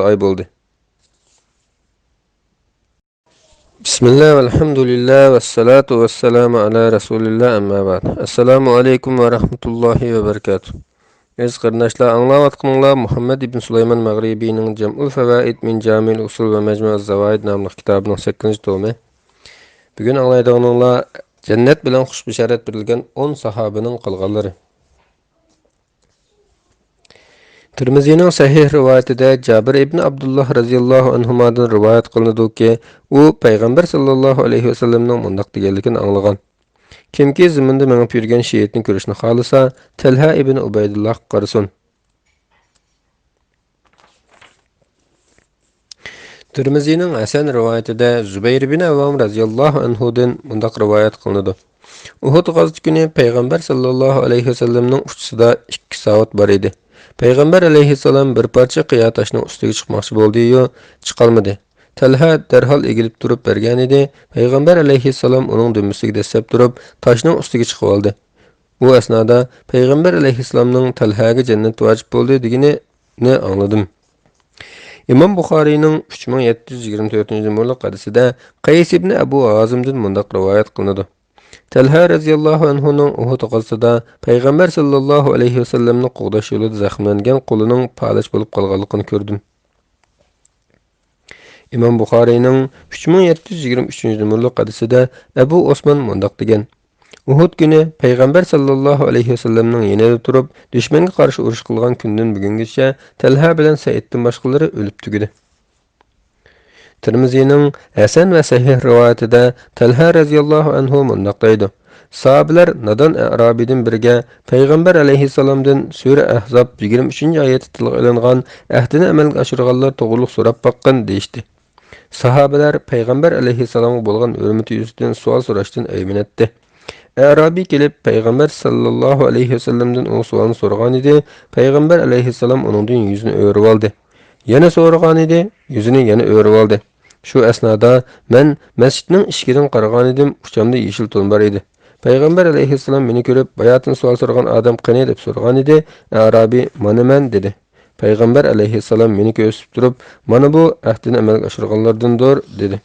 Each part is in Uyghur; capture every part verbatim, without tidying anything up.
ئاي بولدى. بىسمىللا، ۋەلھەمدۇلىللا، ۋەسسالاتۇ ۋەسسالامۇ ئالا رەسۇلىللا، ئەمما بەئد. ئەسسالامۇ ئەلەيكۇم ۋە رەھمەتۇللاھى ۋە بەرىكاتۇھ. ئەزىز قېرىنداشلار، ئاڭلاۋاتقىنىڭلار مۇھەممەد ئىبن سۇلايمان مەغرىبىنىڭ جەمئۇل فەۋائىد مىن جامىئىل ئۇسۇل ۋە مەجمۇئىز زاۋائىد ناملىق كىتابىنىڭ سەككىزىنچى تومى. بۈگۈن ئاڭلايدىغىنىڭلار جەننەت بىلەن خۇش بېشارەت بېرىلگەن ئون ساھابىنىڭ قىلغانلىرى. تىرمىزىنىڭ سەھىھ رىۋايىتىدە جابىر ئىبن ئابدۇللا رەزىياللاھۇ ئەنھۇمادىن رىۋايەت قىلىنىدۇكى، ئۇ پەيغەمبەر ساللاللاھۇ ئەلەيھى ۋەسەللەمنىڭ مۇنداق دېگەنلىكىنى ئاڭلىغان: «كىمكى زېمىندا مېڭىپ يۈرگەن شېھىتنى كۆرۈشنى خالىسا، تەلھە ئىبن ئۇبەيدۇللاھقا قارىسۇن.» تىرمىزىنىڭ ھەسەن رىۋايىتىدە زۇبەير بىن ئەۋۋام رەزىياللاھۇ ئەنھۇدىن مۇنداق رىۋايەت قىلىنىدۇ: ئۇھۇد غازىتى كۈنى پەيغەمبەر ساللاللاھۇ ئەلەيھى ۋەسەللەمنىڭ ئۇچىسىدا ئىككى ساۋۇت بار ئىدى. پەيغەمبەر ئەلەيھىسسالام بىر پارچە قىيا تاشنىڭ ئۈستىگە چىقماقچى بولدى-يۇ، چىقالمىدى. تەلھە دەرھال ئېگىلىپ تۇرۇپ بەرگەنىدى، پەيغەمبەر ئەلەيھىسسالام ئۇنىڭ دۈمبىسىگە دەسسەپ تۇرۇپ، تاشنىڭ ئۈستىگە چىقىۋالدى. ئۇ ئەسنادا پەيغەمبەر ئەلەيھىسسالامنىڭ تەلھەگە جەننەت ۋاجىپ بولدى دېگىنىنى ئاڭلىدىم. ئىمام بۇخارىينىڭ ئۈچ مىڭ يەتتە يۈز يىگىرمە تۆتىنچى نومۇرلۇق ھەدىسىدە قەيس ئىبنى ئەبۇ ھازىمدىن مۇنداق رىۋايەت قىلىنىدۇ: تەلھە رەزىياللاھۇ ئەنھۇنىڭ ئۇھۇد غازىتىدا پەيغەمبەر ساللاللاھۇ ئەلەيھى ۋەسەللەمنى قوغداش يولىدا زەخىملەنگەن قولىنىڭ پالەچ بولۇپ قالغانلىقىنى كۆردۈم. ئىمام بۇخارىينىڭ ئۈچ مىڭ يەتتە يۈز يىگىرمە ئۈچىنچى نومۇرلۇق ھەدىسىدە ئەبۇ ئوسمان مۇنداق دېگەن: ئۇھۇد كۈنى پەيغەمبەر ساللاللاھۇ ئەلەيھى ۋەسەللەمنىڭ يېنىدا تۇرۇپ، دۈشمەنگە قارشى ئۇرۇش قىلغان كۈندىن بۈگۈنگىچە تەلھە بىلەن سەئىدتىن باشقىلىرى ئۆلۈپ تۈگىدى. تىرمىزىنىڭ ھەسەن ۋە سەھىھ رىۋايىتىدە تەلھە رەزىياللاھۇ ئەنھۇ مۇنداق دەيدۇ: ساھابىلەر نادان ئەرابىيدىن بىرىگە پەيغەمبەر ئەلەيھىسسالامدىن سۈرە ئەھزاب يىگىرمە ئۈچىنچى ئايەتتە تىلغا ئېلىنغان ئەھدىنى ئەمەلگە ئاشۇرغانلار توغرىلىق سوراپ باققىن، دېيىشتى. ساھابىلەر پەيغەمبەر ئەلەيھىسسالامغا بولغان ھۆرمىتى يۈزىسىدىن سوئال سوراشتىن ئەيمىنەتتى. ئەرابىي كېلىپ، پەيغەمبەر ساللاللاھۇ ئەلەيھى ۋەسەللەمدىن ئۇ سوئالنى سورىغانىدى، پەيغەمبەر ئەلەيھىسسالام ئۇنىڭدىن يۈزىنى ئۆرۈۋالدى. يەنە سورىغانىدى، يۈزىنى يەنە ئۆرۈۋالدى. شۇ ئەسنادا مەن مەسچىتنىڭ ئىشىكىدىن قارىغانىدىم، ئۇچامدا يېشىل تون بار ئىدى. پەيغەمبەر ئەلەيھىسسالام مېنى كۆرۈپ، باياتىن سوئال سورىغان ئادەم قېنى؟ دەپ سورىغانىدى، ئەرابىي، مانا مەن، دېدى. پەيغەمبەر ئەلەيھىسسالام مېنى كۆرسىتىپ تۇرۇپ، مانا بۇ ئەھدىنى ئەمەلگە ئاشۇرغانلاردىندۇر، دېدى.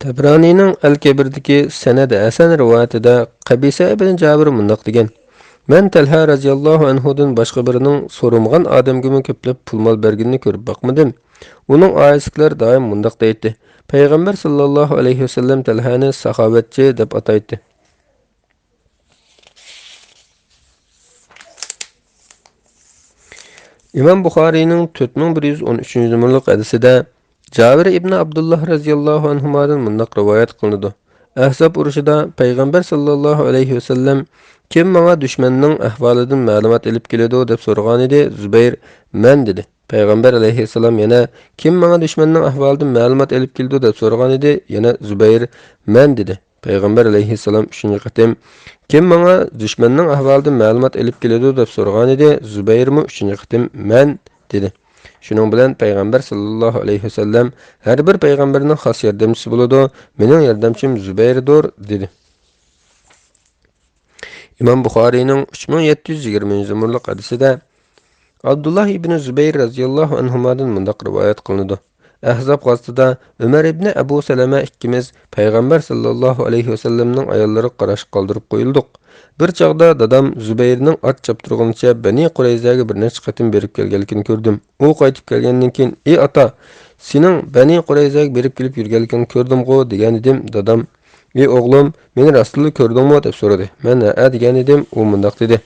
تەبرانىنىڭ ئەل كەبىردىكى سەنەدى ھەسەن رىۋايىتىدە قەبىسە ئىبن جابىر مۇنداق دېگەن: مەن تەلھە رەزىياللاھۇ ئەنھۇدىن باشقا بىرىنىڭ سورىمىغان ئادەمگىمۇ كۆپلەپ پۇل-مال بەرگىنىنى كۆرۈپ باقمىدىم. ئۇنىڭ ئائىلىسىدىكىلەر دائىم مۇنداق دەيتتى: پەيغەمبەر ساللاللاھۇ ئەلەيھى ۋەسەللەم تەلھەنى ساخاۋەتچى دەپ ئاتايتتى. ئىمام بۇخارىينىڭ تۆت مىڭ بىر يۈز ئون ئۈچىنچى نومۇرلۇق ھەدىسىدە جابىر ئىبنى ئابدۇللا رەزىياللاھۇ ئەنھۇمادىن مۇنداق رىۋايەت قىلىنىدۇ: ئەھزاب ئۇرۇشىدا پەيغەمبەر ساللاللاھۇ ئەلەيھى ۋەسەللەم، كىم ماڭا دۈشمەننىڭ ئەھۋالىدىن مەلۇمات ئېلىپ كېلىدۇ؟ دەپ سورىغانىدى، زۇبەير، مەن، دېدى. پەيغەمبەر ئەلەيھىسسالام يەنە، كىم ماڭا دۈشمەننىڭ ئەھۋالىدىن مەلۇمات ئېلىپ كېلىدۇ؟ دەپ سورىغانىدى، يەنە زۇبەير، مەن، دېدى. پەيغەمبەر ئەلەيھىسسالام ئۈچىنچى قېتىم، كىم ماڭا دۈشمەننىڭ ئەھۋالىدىن مەلۇمات ئېلىپ كېلىدۇ؟ دەپ سورىغانىدى، زۇبەيرمۇ ئۈچىنچى قېتىم، مەن، دېدى. شۇنىڭ بىلەن پەيغەمبەر ساللاللاھۇ ئەلەيھى ۋەسەللەم، ھەر بىر پەيغەمبەرنىڭ خاس ياردەمچىسى بولىدۇ، مېنىڭ ياردەمچىم زۇبەيردۇر، دېدى. ئىمام بۇخارىينىڭ ئۈچ مىڭ يەتتە يۈز يىگىرمىنچى نومۇرلۇق ھەدىسىدە ئابدۇللا ئىبنى زۇبەير رەزىياللاھۇ ئەنھۇمادىن مۇنداق رىۋايەت قىلىنىدۇ: ئەھزاب غازىتىدە ئۆمەر ئىبنى ئەبۇ سەلەمە ئىككىمىز پەيغەمبەر ساللاللاھۇ ئەلەيھى ۋەسەللەمنىڭ ئاياللىرىغا قاراشقا قالدۇرۇپ قويۇلدۇق. بىر چاغدا دادام زۇبەيرنىڭ ئات چاپتۇرغىنىچە بەنى قۇرەيزەگە بىر نەچچە قېتىم بېرىپ كەلگەنلىكىنى كۆردۈم. ئۇ قايتىپ كەلگەندىن كېيىن، ئى ئاتا، سېنىڭ بەنى قۇرەيزەگە بېرىپ كېلىپ يۈرگەنلىكىڭنى كۆردۈمغۇ؟ دېگەنىدىم، دادام، ئى ئوغلۇم، مېنى راستتىنلا كۆردۈڭمۇ؟ دەپ سورىدى. مەن ھەئە دېگەنىدىم، ئۇ مۇنداق دېدى: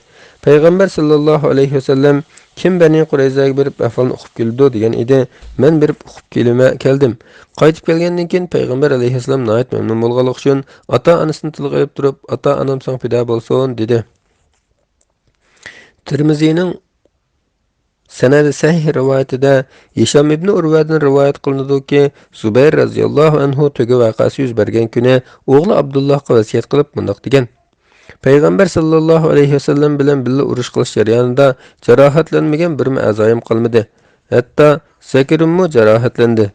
پەيغەمبەر ساللاللاھۇ ئەلەيھى ۋەسەللەم، كىم بەنى قۇرەيزەگە بېرىپ ئەھۋالنى ئۇقۇپ كېلىدۇ؟ دېگەن ئىدى. مەن بېرىپ ئۇقۇپ كېلىمە-، كەلدىم. قايتىپ كەلگەندىن كېيىن پەيغەمبەر ئەلەيھىسسالام ناھايىتى مەمنۇن بولغانلىقى ئۈچۈن ئاتا-ئانىسىنى تىلغا ئېلىپ تۇرۇپ، ئاتا-ئانام ساڭا پىدا بولسۇن، دېدى. تىرمىزىنىڭ سەنەدى سەھىھ رىۋايىتىدە ھىشام ئىبنى ئۇرۋەدىن رىۋايەت قىلىنىدۇكى، زۇبەير رەزىياللاھۇ ئەنھۇ تۆگە ۋەقەسى يۈز بەرگەن كۈنى ئوغلى ئابدۇللاھقا ۋەسىيەت قىلىپ مۇنداق دېگەن: پەيغەمبەر ساللاللاھۇ ئەلەيھى ۋەسەللەم بىلەن بىللە ئۇرۇش قىلىش جەريانىدا جاراھەتلەنمىگەن بىرمۇ ئەزايىم قالمىدى. ھەتتا زەكىرىممۇ جاراھەتلەندى.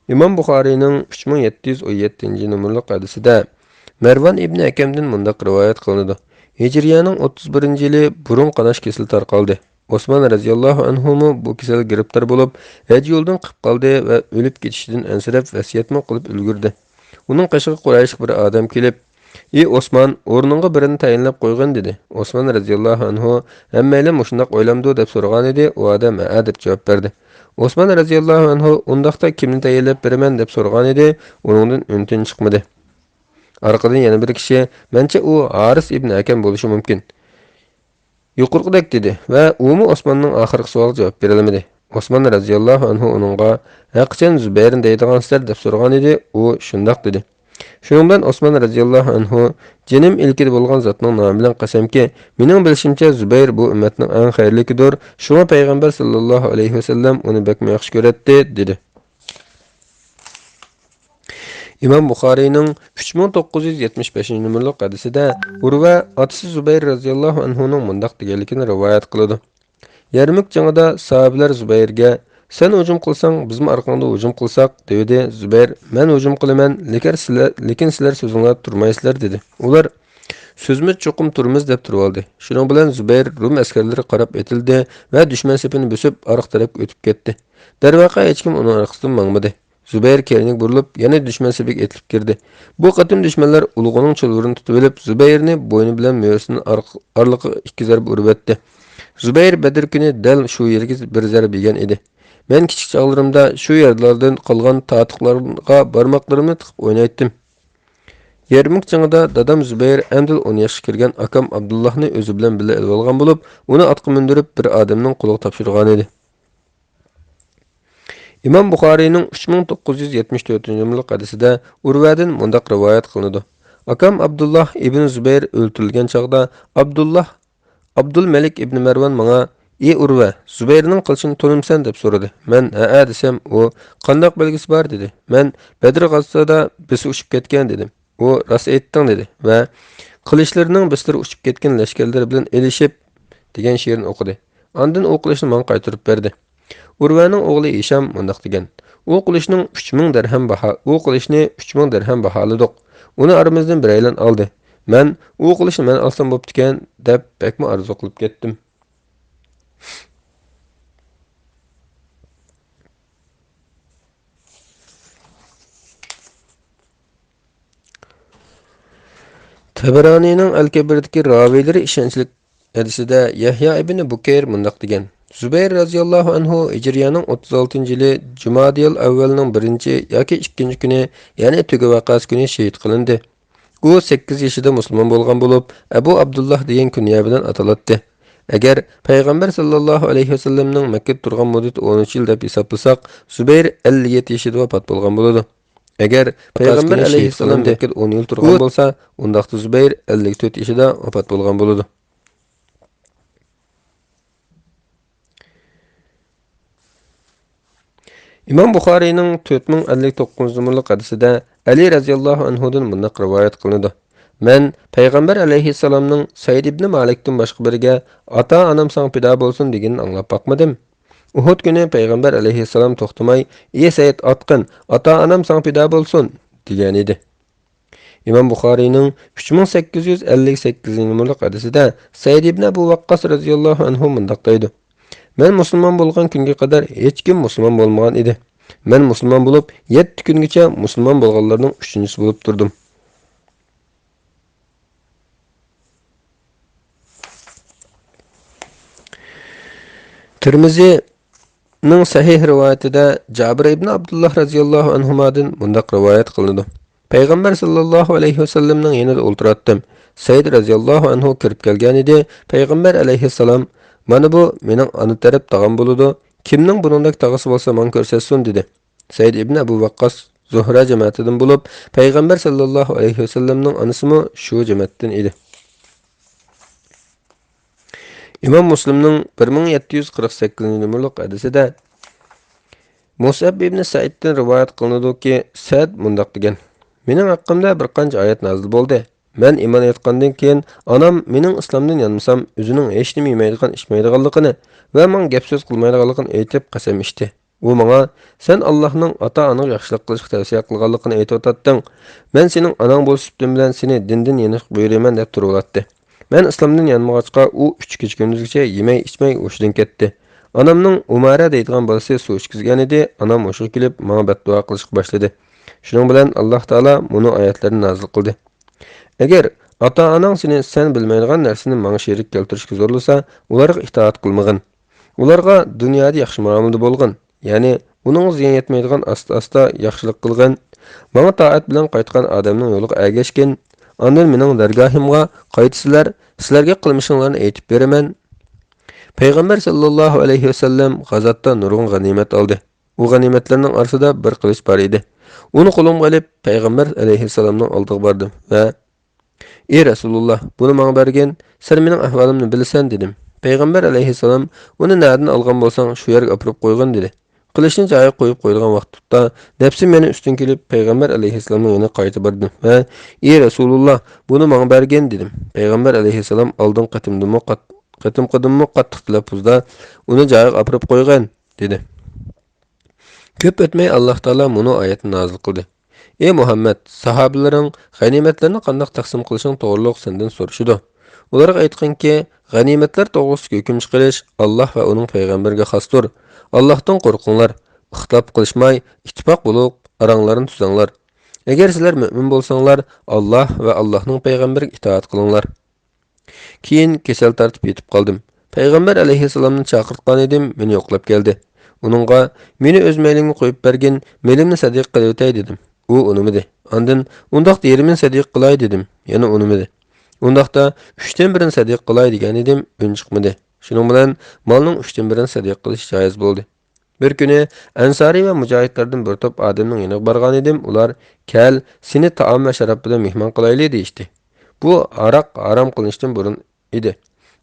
ئىمام بۇخارىينىڭ ئۈچ مىڭ يەتتە يۈز ئون يەتتىنچى نومۇرلۇق ھەدىسىدە مەرۋان ئىبنى ھەكەمدىن مۇنداق رىۋايەت قىلىنىدۇ: ھىجرىيەنىڭ ئوتتۇز بىرىنچى يىلى بۇرۇن قاناش كېسىلى تارقالدى. ئوسمان رەزىياللاھۇ ئەنھۇمۇ بۇ كېسەلگە گىرىپتار بولۇپ، ھەج يولىدىن قېلىپ قالدى ۋە ئۆلۈپ كېتىشىدىن ئەنسىرەپ، ۋەسىيەتمۇ قىلىپ ئۈلگۈردى. ئۇنىڭ قېشىغا قۇرەيشلىق بىر ئادەم كېلىپ، ئى ئوسمان، ئورنۇڭغا بىرىنى تەيىنلەپ قويغىن، دېدى. ئوسمان رەزىياللاھۇ ئەنھۇ، ھەممەيلەن مۇشۇنداق ئويلامدۇ، دەپ سورىغانىدى. ئۇ ئادەم ھەئە دەپ جاۋاب بەردى. ئوسمان رەزىياللاھۇ ئەنھۇ، ئۇنداقتا كىمنى تەيىنلەپ بېرىمەن، دەپ سورىغانىدى. ئۇنىڭدىن ئۈن-تىن چىقمىدى. ئارقىدىن يەنە بىر كىشى، مەنچە ئۇ ھارىس ئىبنى ھەكەم بولۇشى مۇمكىن، يۇقىرىقىدەك دېدى ۋە ئۇمۇ ئوسماننىڭ ئاخىرقى سوئالىغا جاۋاب بېرەلمىدى. ئوسمان رەزىياللاھۇ ئەنھۇ ئۇنىڭغا، ھەقىچان زۇبەيرنى دەيدىغانسىلەر، دەپ سورىغانىدى. ئۇ شۇنداق دېدى. شۇنىڭ بىلەن ئوسمان رەزىياللاھۇ ئەنھۇ، جېنىم ئىلكىدە بولغان زاتنىڭ نامى بىلەن قەسەمكى، مېنىڭ بىلىشىمچە زۇبەير بۇ ئۈممەتنىڭ ئەڭ خەيرلىكىدۇر، شۇڭا پەيغەمبەر ساللاللاھۇ ئەلەيھى ۋەسەللەم ئۇنى بەكمۇ ياخشى كۆرەتتى، دېدى. ئىمام بۇخارىينىڭ ئۈچ مىڭ توققۇز يۈز يەتمىش بەشىنچى نومۇرلۇق ھەدىسىدە ئۇرۋە ئاتىسى زۇبەير رەزىياللاھۇ ئەنھۇنىڭ مۇنداق دېگەنلىكىنى رىۋايەت قىلىدۇ: يەرمۇك جېڭىدا ساھابىلەر زۇبەيرگە، سەن ھۇجۇم قىلساڭ، بىزمۇ ئارقاڭدىن ھۇجۇم قىلساق، دېۋىدى. زۇبەير، مەن ھۇجۇم قىلىمەن، لېكىن سىلەر، لېكىن سىلەر سۆزۈڭلاردا تۇرمايسىلەر، دېدى. ئۇلار، سۆزمۇ چوقۇم تۇرىمىز، دەپ تۇرۇۋالدى. شۇنىڭ بىلەن زۇبەير روم ئەسكەرلىرىگە قاراپ ئېتىلدى ۋە دۈشمەن سېپىنى بۆسۈپ، ئارقا تەرەپكە ئۆتۈپ كەتتى. دەرۋەقە، ھېچكىم ئۇنىڭ ئارقىسىدىن ماڭمىدى. زۇبەير كەينىگە بۇرۇلۇپ، يەنە دۈشمەن سېپىگە ئېتىلىپ كىردى. بۇ قېتىم دۈشمەنلەر ئۇلىغىنىڭ چۇلۋۇرىنى تۇتۇۋېلىپ، زۇبەيرنى بوينى بىلەن مۈرىسىنىڭ ئارق-، ئارىلىقىغا ئىككى زەربە ئۇرۇۋەتتى. زۇبەير بەدىر كۈنى دەل شۇ يەرگە بىر زەربە يېگەن ئىدى. مەن كىچىك چاغلىرىمدا شۇ يەرلەردىن قالغان تارتۇقلارغا بارماقلىرىمنى تىقىپ ئوينايتتىم. يەرمۇك جېڭىدا دادام زۇبەير ئەمدىلا ئون ياشقا كىرگەن ئاكام ئابدۇللاھنى ئۆزى بىلەن بىللە ئېلىۋالغان بولۇپ، ئۇنى ئاتقا مىندۈرۈپ، بىر ئادەمنىڭ قولىغا تاپشۇرغانىدى. ئىمام بۇخارىينىڭ ئۈچ مىڭ توققۇز يۈز يەتمىش تۆتىنچى نومۇرلۇق ھەدىسىدە ئۇرۋەدىن مۇنداق رىۋايەت قىلىنىدۇ: ئاكام ئابدۇللاھ ئىبن زۇبەير ئۆلتۈرۈلگەن چاغدا، ئابدۇللاھ، ئابدۇلمەلىك ئىبن مەرۋان ماڭا، ئى ئۇرۋە، زۇبەيرنىڭ قىلىچىنى تونۇمسەن؟ دەپ سورىدى. مەن، ھەئە، دېسەم، ئۇ، قانداق بەلگىسى بار؟ دېدى. مەن، بەدر غازىتىدا بىسى ئۇچۇپ كەتكەن، دېدىم. ئۇ، راست ئېيتتىڭ، دېدى ۋە قىلىچلىرىنىڭ بىسلىرى ئۇچۇپ كەتكەن لەشكەرلىرى بىلەن ئېلىشىپ، دېگەن شېئىرنى ئوقۇدى. ئاندىن ئۇ قىلىچنى ماڭا قايتۇرۇپ بەردى. ئۇرۋەنىڭ ئوغلى ھىشام مۇنداق دېگەن: ئۇ قىلىچنىڭ ئۈچ مىڭ دىرھەم باھا، ئۇ قىلىچنى ئۈچ مىڭ دىرھەم باھالىدۇق. ئۇنى ئارىمىزدىن بىرەيلەن ئالدى. مەن، ئۇ قىلىچنى مەن ئالسام بوپتىكەن، دەپ بەكمۇ ئارزۇ قىلىپ كەتتىم. تەبەرانىنىڭ ئەل-كەبىردىكى راۋىيلىرى ئىشەنچلىك ھەدىسىدە يەھيا ئىبنى بۇكەير مۇنداق دېگەن: زۇبەير رەزىياللاھۇ ئەنھۇ ھىجرىيەنىڭ ئوتتۇز ئالتىنچى يىلى جۇمادىيەل ئەۋۋەلنىڭ بىرىنچى ياكى ئىككىنچى كۈنى، يەنى تۆگە ۋەقەسى كۈنى شېھىت قىلىندى. ئۇ سەككىز يېشىدا مۇسۇلمان بولغان بولۇپ، ئەبۇ ئابدۇللاھ دېگەن كۇنيە بىلەن ئاتىلاتتى. ئەگەر پەيغەمبەر ساللاللاھۇ ئەلەيھى ۋەسەللەمنىڭ مەككىدە تۇرغان مۇددىتى ئون ئۈچ يىل دەپ ھېسابلىساق، زۇبەير ئەللىك يەتتە يېشىدا ۋاپات بولغان بولىدۇ. ئەگەر پەيغەمبەر ئەلەيھىسسالام مەككىدە ئون يىل تۇرغان بولسا، ئۇنداقتا زۇبەير ئەللىك تۆت يېشىدا ۋاپات بولغان بولىدۇ. ئىمام بۇخارىينىڭ تۆت مىڭ ئەللىك توققۇزىنچى نومۇرلۇق ھەدىسىدە ئەلى رەزىياللاھۇ ئەنھۇدىن مۇنداق رىۋايەت قىلىنىدۇ: مەن پەيغەمبەر ئەلەيھىسسالامنىڭ سەئىد ئىبنى مالىكتىن باشقا بىرىگە «ئاتا-ئانام ساڭا پىدا بولسۇن» دېگىنىنى ئاڭلاپ باقمىدىم. ئۇھۇد كۈنى پەيغەمبەر ئەلەيھىسسالام توختىماي، «ئى سەئىد، ئاتقىن، ئاتا-ئانام ساڭا پىدا بولسۇن» دېگەنىدى. ئىمام بۇخارىينىڭ ئۈچ مىڭ سەككىز يۈز ئەللىك سەككىزىنچى نومۇرلۇق ھەدىسىدە سەئىد ئىبن ئەبۇ ۋەققاس رەزىياللاھۇ ئەنھۇ مۇنداق دەيدۇ: مەن مۇسۇلمان بولغان كۈنگە قەدەر ھېچكىم مۇسۇلمان بولمىغان ئىدى. مەن مۇسۇلمان بولۇپ، يەتتە كۈنگىچە مۇسۇلمان بولغانلارنىڭ ئۈچىنچىسى بولۇپ تۇردۇم. تىرمىزىنىڭ سەھىھ رىۋايىتىدە جابىر ئىبن ئابدۇللا رەزىياللاھۇ ئەنھۇمادىن مۇنداق رىۋايەت قىلىنىدۇ: پەيغەمبەر ساللاللاھۇ ئەلەيھى ۋەسەللەمنىڭ يېنىدا ئولتۇراتتىم. سەئىد رەزىياللاھۇ ئەنھۇ كىرىپ كەلگەنىدى. پەيغەمبەر ئەلەيھىسسالام، «مانا بۇ مېنىڭ ئانا تەرەپ تاغام بولىدۇ. كىمنىڭ بۇنىڭدەك تاغىسى بولسا، ماڭا كۆرسەتسۇن» دېدى. سەئىد ئىبن ئەبۇ ۋەققاس زۇھرا جەمەتىدىن بولۇپ، پەيغەمبەر ساللاللاھۇ ئەلەيھى ۋەسەللەمنىڭ ئانىسىمۇ شۇ جەمەتتىن ئىدى. ئىمام مۇسلىمنىڭ بىر مىڭ يەتتە يۈز قىرىق سەككىزىنچى نومۇرلۇق ھەدىسىدە مۇسئەب ئىبنى سەئىدتىن رىۋايەت قىلىنىدۇكى، سەئىد مۇنداق دېگەن: مېنىڭ ھەققىمدە بىر قانچە ئايەت نازىل بولدى. مەن ئىمان ئېيتقاندىن كېيىن، ئانام مېنىڭ ئىسلامدىن يانمىسام، ئۆزىنىڭ ھېچنېمە يېمەيدىغان، ئىچمەيدىغانلىقىنى ۋە ماڭا گەپ-سۆز قىلمايدىغانلىقىنى ئېيتىپ، قەسەم ئىچتى. ئۇ ماڭا، سەن ئاللاھنىڭ ئاتا-ئاناڭغا ياخشىلىق قىلىشقا تەۋسىيە قىلغانلىقىنى ئېيتىۋاتاتتىڭ. مەن سېنىڭ ئاناڭ بولۇش سۈپىتىم بىلەن سېنى دىندىن يېنىشقا بۇيرۇيمەن دەپ تۇرۇۋالاتتى. مەن ئىسلامدىن يانمىغاچقا، ئۇ ئۈچ كېچە-كۈندۈزگىچە يېمەي-ئىچمەي ھوشىدىن كەتتى. ئانامنىڭ ئۇمارە دەيدىغان بالىسى سۇ ئىچكۈزگەنىدى، ئانام ھوشىغا كېلىپ، ماڭا بەتدۇئا قىلىشقا باشلىدى. شۇنىڭ بىلەن ئاللاھ تائالا مۇنۇ ئايەتلەرنى نازىل قىلدى. ئەگەر ئاتا-ئاناڭ سېنى سەن بىلمەيدىغان نەرسىنى ماڭا شېرىك كەلتۈرۈشكە زورلىسا، ئۇلارغا ئىتائەت قىلمىغىن. ئۇلارغا دۇنيادا ياخشى مۇئامىلىدە بولغىن. يەنى ئۇنىڭغا زىيان يەتمەيدىغان ئاستا-ئاستا ياخشىلىق قىلغىن. ماڭا تائەت بىلەن قايتقان ئادەمنىڭ يولىغا ئەگەشكىن. ئاندىن مېنىڭ دەرگاھىمغا قايتىسىلەر، سىلەرگە قىلمىشىڭلارنى ئېيتىپ بېرىمەن. پەيغەمبەر ساللاللاھۇ ئەلەيھى ۋەسەللەم غازاتتا نۇرغۇن غەنىيمەت ئالدى. ئۇ غەنىيمەتلەرنىڭ ئارىسىدا بىر قىلىچ بار ئىدى. ئۇنى قولۇمغا ئېلىپ، پەيغەمبەر ئەلەيھىسسالامنىڭ ئالدىغا باردىم ۋە، ئى رەسۇلۇللا، بۇنى ماڭا بەرگىن، سەن مېنىڭ ئەھۋالىمنى بىلىسەن، دېدىم. پەيغەمبەر ئەلەيھىسسالام، ئۇنى نەدىن ئالغان بولساڭ، شۇ يەرگە ئاپىرىپ قويغىن، دېدى. قىلىچنى جايىغا قويۇپ قويىدىغان ۋاقىتتا، نەپسىم يەنە ئۈستۈن كېلىپ، پەيغەمبەر ئەلەيھىسسالامنىڭ يېنىغا قايتا باردىم ۋە، ئى رەسۇلۇللا، بۇنى ماڭا بەرگىن، دېدىم. پەيغەمبەر ئەلەيھىسسالام ئالدىنقى قېتىمدىنمۇ قات-، قېتىمقىدىنمۇ قاتتىق تەلەپپۇزدا، ئۇنى جايىغا ئاپىرىپ قويغىن، دېدى. كۆپ ئۆتمەي ئاللاھ تائالا مۇنۇ ئايەتنى نازىل قىلدى. ئى مۇھەممەد، ساھابىلىرىڭ غەنىيمەتلەرنى قانداق تەقسىم قىلىشىڭ توغرۇلۇق سەندىن سورىشىدۇ. ئۇلارغا ئېيتقىنكى، غەنىيمەتلەر توغرىسىدىكى ھۆكۈم چىقىرىش ئاللاھ ۋە ئۇنىڭ پەيغەمبىرىگە خاستۇر. ئاللاھتىن قورقۇڭلار، ئىختىلاپ قىلىشماي، ئىتتىپاق بولۇپ، ئاراڭلارنى تۈزەڭلار. ئەگەر سىلەر مۆمىن بولساڭلار، ئاللاھ ۋە ئاللاھنىڭ پەيغەمبىرىگە ئىتائەت قىلىڭلار. كېيىن كېسەل تارتىپ يېتىپ قالدىم. پەيغەمبەر ئەلەيھىسسالامنى چاقىرتقان ئىدىم، مېنى يوقلاپ كەلدى. ئۇنىڭغا، مېنى ئۆز مەيلىڭگە قويۇپ بەرگىن، مېلىمنى سەدىقە قىلىۋېتەي، دېدىم. ئۇ ئۇنىمىدى. ئاندىن، ئۇنداقتا يېرىمىنى سەدىقە قىلاي، دېدىم. يەنە ئۇنىمىدى. ئۇنداقتا ئۈچتىن بىرىنى سەدىقە قىلاي، دېگەنىدىم، ئۈنى چىقمىدى. شۇنىڭ بىلەن مالنىڭ ئۈچتىن بىرىنى سەدىقە قىلىش جايىز بولدى. بىر كۈنى ئەنسارىي ۋە مۇجاھىدلاردىن بىر توپ ئادەمنىڭ يېنىغا بارغانىدىم، ئۇلار، كەل، سېنى تائام ۋە شاراب بىلەن مېھمان قىلايلى، دېيىشتى. بۇ ھاراق ھارام قىلىنىشتىن بۇرۇن ئىدى.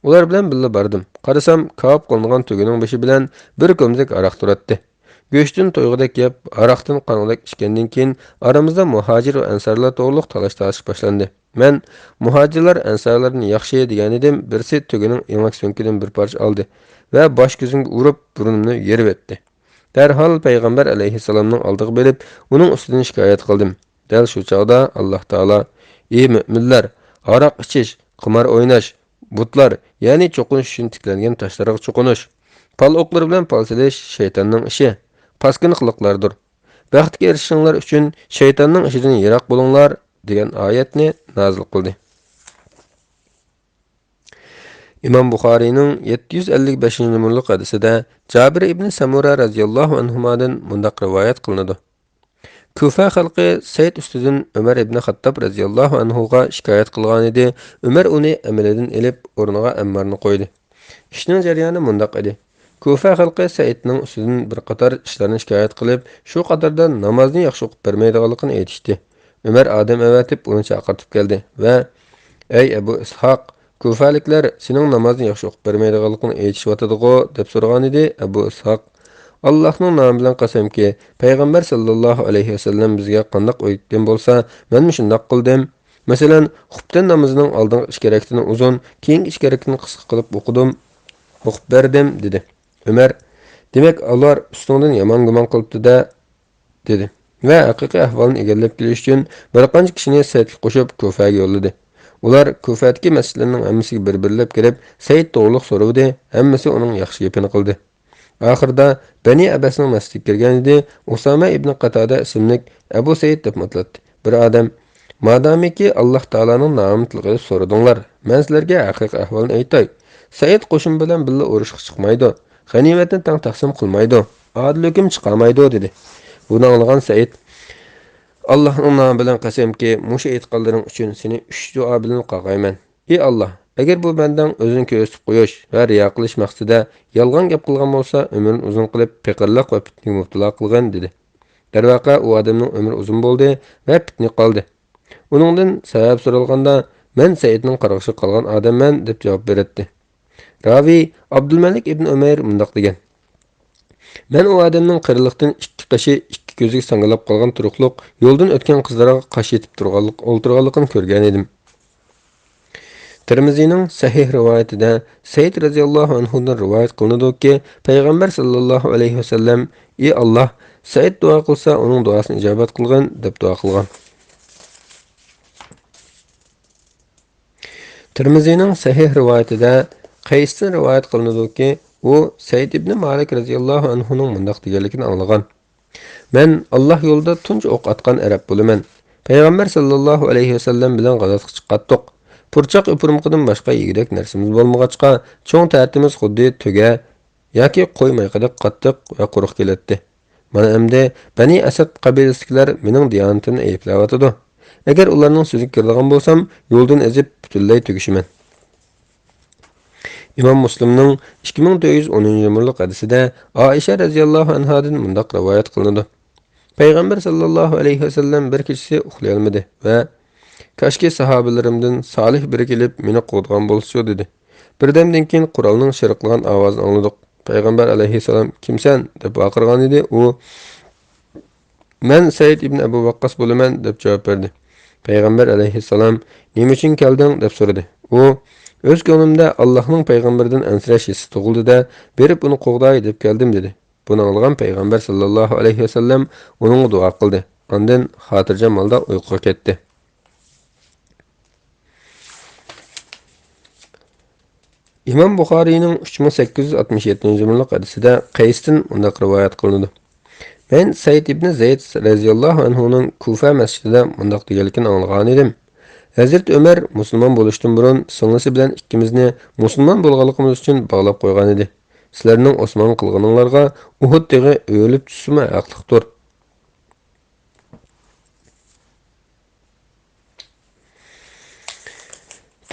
ئۇلار بىلەن بىللە باردىم. قارىسام، كاۋاپ قىلىنغان تۆگىنىڭ بېشى بىلەن بىر كومزەك ھاراق تۇراتتى. گۆشتىن تويغۇدەك يەپ، ھاراقتىن قانغۇدەك ئىچكەندىن كېيىن، ئارىمىزدا مۇھاجىر ۋە ئەنسارلار توغرۇلۇق تالاش-تارتىش باشلاندى. مەن، مۇھاجىرلار ئەنسارلاردىن ياخشى، دېگەنىدىم، بىرسى تۆگىنىڭ ياڭاك سۆڭىكىدىن بىر پارچە ئالدى ۋە باش كۆزۈمگە ئۇرۇپ، بۇرنۇمنى يېرىۋەتتى. دەرھال پەيغەمبەر ئەلەيھىسسالامنىڭ ئالدىغا بېرىپ، ئۇنىڭ ئۈستىدىن شىكايەت قىلدىم. دەل شۇ چاغدا ئاللاھ تائالا، ئى مۆمىنلەر، ھاراق ئىچىش، قىمار ئويناش، بۇتلار، يەنى چوقۇنۇش ئۈچۈن تىكلەنگەن تاشلارغا چوقۇنۇش، پال ئوقلىرى بىلەن پال سېلىش شەيتاننىڭ ئىشى، پاسكىنا قىلىقلاردۇر. بەختكە ئېرىشىشىڭلار ئۈچۈن شەيتاننىڭ ئىشىدىن يىراق بولۇڭلار، دېگەن ئايەتنى نازىل قىلدى. ئىمام بۇخارىينىڭ يەتتە يۈز ئەللىك بەشىنچى نومۇرلۇق ھەدىسىدە جابىر ئىبنى سەمۇرە رەزىياللاھۇ ئەنھۇمادىن مۇنداق رىۋايەت قىلىنىدۇ. كۇفە خەلقى سەيىد ئۈستىدىن ئۆمەر ئىبنى خاتتاب رەزىياللاھۇ ئەنھۇغا شىكايەت قىلغانىدى، ئۆمەر ئۇنى ئەمىلىدىن ئېلىپ، ئورنىغا ئەممارنى قويدى. ئىشنىڭ جەريانى مۇنداق ئىدى. كۇفە خەلقى سەئىدنىڭ ئۈستىدىن بىر قاتار ئىشلارنى شىكايەت قىلىپ، شۇ قاتاردا نامازنى ياخشى ئوقۇپ بەرمەيدىغانلىقىنى ئېيتىشتى. ئۆمەر ئادەم ئەۋەتىپ ئۇنى چاقىرتىپ كەلدى ۋە، ئەي ئەبۇ ئىسھاق، كۇفەلىكلەر سېنىڭ نامازنى ياخشى ئوقۇپ بەرمەيدىغانلىقىڭنى ئېيتىشىۋاتىدىغۇ، دەپ سورىغانىدى. ئەبۇ ئىسھاق، ئاللاھنىڭ نامى بىلەن قەسەمكى، پەيغەمبەر ساللاللاھۇ ئەلەيھى ۋەسەللەم بىزگە قانداق ئۆگەتكەن بولسا، مەنمۇ شۇنداق قىلدىم. مەسىلەن، خۇپتەن نامىزىنىڭ ئالدىنقى ئىككى رەكىتىنى ئۇزۇن، كېيىنكى ئىككى رەكىتىنى قىسقا قىلىپ ئوقۇدۇم، ئوقۇپ بەردىم، دېدى. ئۆمەر، دېمەك، ئۇلار ئۈستۈڭدىن يامان گۇمان قىلىپتۇ-دە، دېدى ۋە ھەقىقىي ئەھۋالنى ئىگىلەپ كېلىش ئۈچۈن بىر قانچە كىشىنى سەئىدكە قوشۇپ كۇفەگە يوللىدى. ئۇلار كۇفەدىكى مەسچىتلەرنىڭ ھەممىسىگە بىر-بىرلەپ كىرىپ، سەئىد توغرۇلۇق سورىۋىدى، ھەممىسى ئۇنىڭ ياخشى گېپىنى قىلدى. ئاخىرىدا بەنى ئەبەسنىڭ مەسچىتىگە كىرگەنىدى، ئۇسامە ئىبنى قاتادە ئىسىملىك ئەبۇ سەئىد دەپمۇ ئاتىلاتتى. بىر ئادەم، مادامىكى ئاللاھ تائالانىڭ نامىنى تىلغا ئېلىپ سورىدىڭلار، مەن سىلەرگە ھەقىقىي ئەھۋالنى ئېيتاي. سەئىد قوشۇن بىلەن بىللە ئۇرۇشقا چىقمايدۇ، غەنىيمەتنى تەڭ تەقسىم قىلمايدۇ، ئادىل ھۆكۈم چىقارمايدۇ، دېدى. بۇنى ئاڭلىغان سەئىد، ئاللاھنىڭ نامى بىلەن قەسەمكى، مۇشۇ ئېيتقانلىرىڭ ئۈچۈن سېنى ئۈچ دۇئا بىلەن قاغايمەن. ئى ئاللاھ، ئەگەر بۇ بەندەڭ ئۆزىنى كۆرسىتىپ قويۇش ۋە رىيا قىلىش مەقسىتىدە يالغان گەپ قىلغان بولسا، ئۆمرىنى ئۇزۇن قىلىپ، پېقىرلىق ۋە پىتنىگە مۇپتىلا قىلغىن، دېدى. دەرۋەقە، ئۇ ئادەمنىڭ ئۆمرى ئۇزۇن بولدى ۋە پىتنە قالدى. ئۇنىڭدىن سەۋەب سورالغاندا، مەن سەئىدنىڭ قارغىشىغا قالغان ئادەممەن، دەپ جاۋاب بېرەتتى. راۋى ئابدۇلمەلىك ئىبن ئۇمەير مۇنداق دېگەن: مەن ئۇ ئادەمنىڭ قېرىلىقتىن ئىككى قېشى، ئىككى كۆزى ساڭگىلاپ قالغان تۇرۇقلۇق، يولدىن ئۆتكەن قىزلارغا قاش ئېتىپ تۇرغانلىق، ئولتۇرغانلىقىنى كۆرگەن ئىدىم. تىرمىزىنىڭ سەھىھ رىۋايىتىدە سەئىد رەزىياللاھۇ ئەنھۇدىن رىۋايەت قىلىنىدۇكى، پەيغەمبەر ساللاللاھۇ ئەلەيھى ۋەسەللەم، ئى ئاللاھ، سەئىد دۇئا قىلسا، ئۇنىڭ دۇئاسىنى ئىجابەت قىلغىن، دەپ دۇئا قىلغان. تىرمىزىنىڭ سەھىھ رىۋايىتىدە قەيستىن رىۋايەت قىلىنىدۇكى، ئۇ سەئىد ئىبنى مالىك رەزىياللاھۇ ئەنھۇنىڭ مۇنداق دېگەنلىكىنى ئاڭلىغان. مەن ئاللاھ يولىدا تۇنجى ئوق ئاتقان ئەرەب بولىمەن. پەيغەمبەر ساللاللاھۇ ئەلەيھى ۋەسەللەم بىلەن غازاتقا چىققاتتۇق. پۇرچاق يوپۇرمىقىدىن باشقا يېگۈدەك نەرسىمىز بولمىغاچقا، چوڭ تەتىمىز خۇددى تۆگە ياكى قوي مايىقىدەك قاتتىق ۋە قۇرۇق كېلەتتى. مانا ئەمدى بەنى ئەسەد قەبىلىسىدىكىلەر مېنىڭ دىيانىتىمنى ئەيىبلەۋاتىدۇ. ئەگەر ئۇلارنىڭ سۆزىگە كىرىدىغان بولسام، يولدىن ئېزىپ، پۈتۈنلەي تۈگىشىمەن. ئىمام مۇسلىمنىڭ ئىككى مىڭ تۆت يۈز ئونىنچى نومۇرلۇق ھەدىسىدە ئائىشە رەزىياللاھۇ ئەنھادىن مۇنداق رىۋايەت قىلىنىدۇ. پەيغەمبەر ساللاللاھۇ ئەلەيھى ۋەسەللەم بىر كېچىسى ئۇخلىيالمىدى ۋە، كاشكى ساھابىلىرىمدىن سالىھ بىرى كېلىپ مېنى قوغدىغان بولسىچۇ، دېدى. بىردەمدىن كېيىن قورالنىڭ شىرقىرىغان ئاۋازىنى ئاڭلىدۇق. پەيغەمبەر ئەلەيھىسسالام، كىمسەن؟ دەپ ۋارقىرىغانىدى. ئۇ، مەن سەئىد ئىبن ئەبۇ ۋەققاس بولىمەن، دەپ جاۋاب بەردى. پەيغەمبەر ئەلەيھىسسالام، نېمە ئۈچۈن كەلدىڭ؟ دەپ سورىدى. ئۇ، ئۆز كۆڭلۈمدە ئاللاھنىڭ پەيغەمبىرىدىن ئەنسىرەش ھېسسى تۇغۇلدى-دە، بېرىپ ئۇنى قوغداي دەپ كەلدىم، دېدى. بۇنى ئاڭلىغان پەيغەمبەر ساللاللاھۇ ئەلەيھى ۋەسەللەم ئۇنىڭغا دۇئا قىلدى. ئاندىن خاتىرجەم ھالدا ئۇيقۇغا كەتتى. ئىمام بۇخارىينىڭ ئۈچ مىڭ سەككىز يۈز ئاتمىش يەتتىنچى نومۇرلۇق ھەدىسىدە قەيستىن مۇنداق رىۋايەت قىلىنىدۇ. مەن سەئىد ئىبنى زەيد رەزىياللاھۇ ئەنھۇنىڭ كۇفە مەسچىتىدە مۇنداق دېگەنلىكىنى ئاڭلىغانىدىم. ھەزرىتى ئۆمەر مۇسۇلمان بولۇشتىن بۇرۇن سىڭلىسى بىلەن ئىككىمىزنى مۇسۇلمان بولغانلىقىمىز ئۈچۈن باغلاپ قويغانىدى. سىلەرنىڭ ئوسمان قىلغىنىڭلارغا ئۇھۇد تېغى ئۆرۈلۈپ چۈشسىمۇ ھەقلىقتۇر.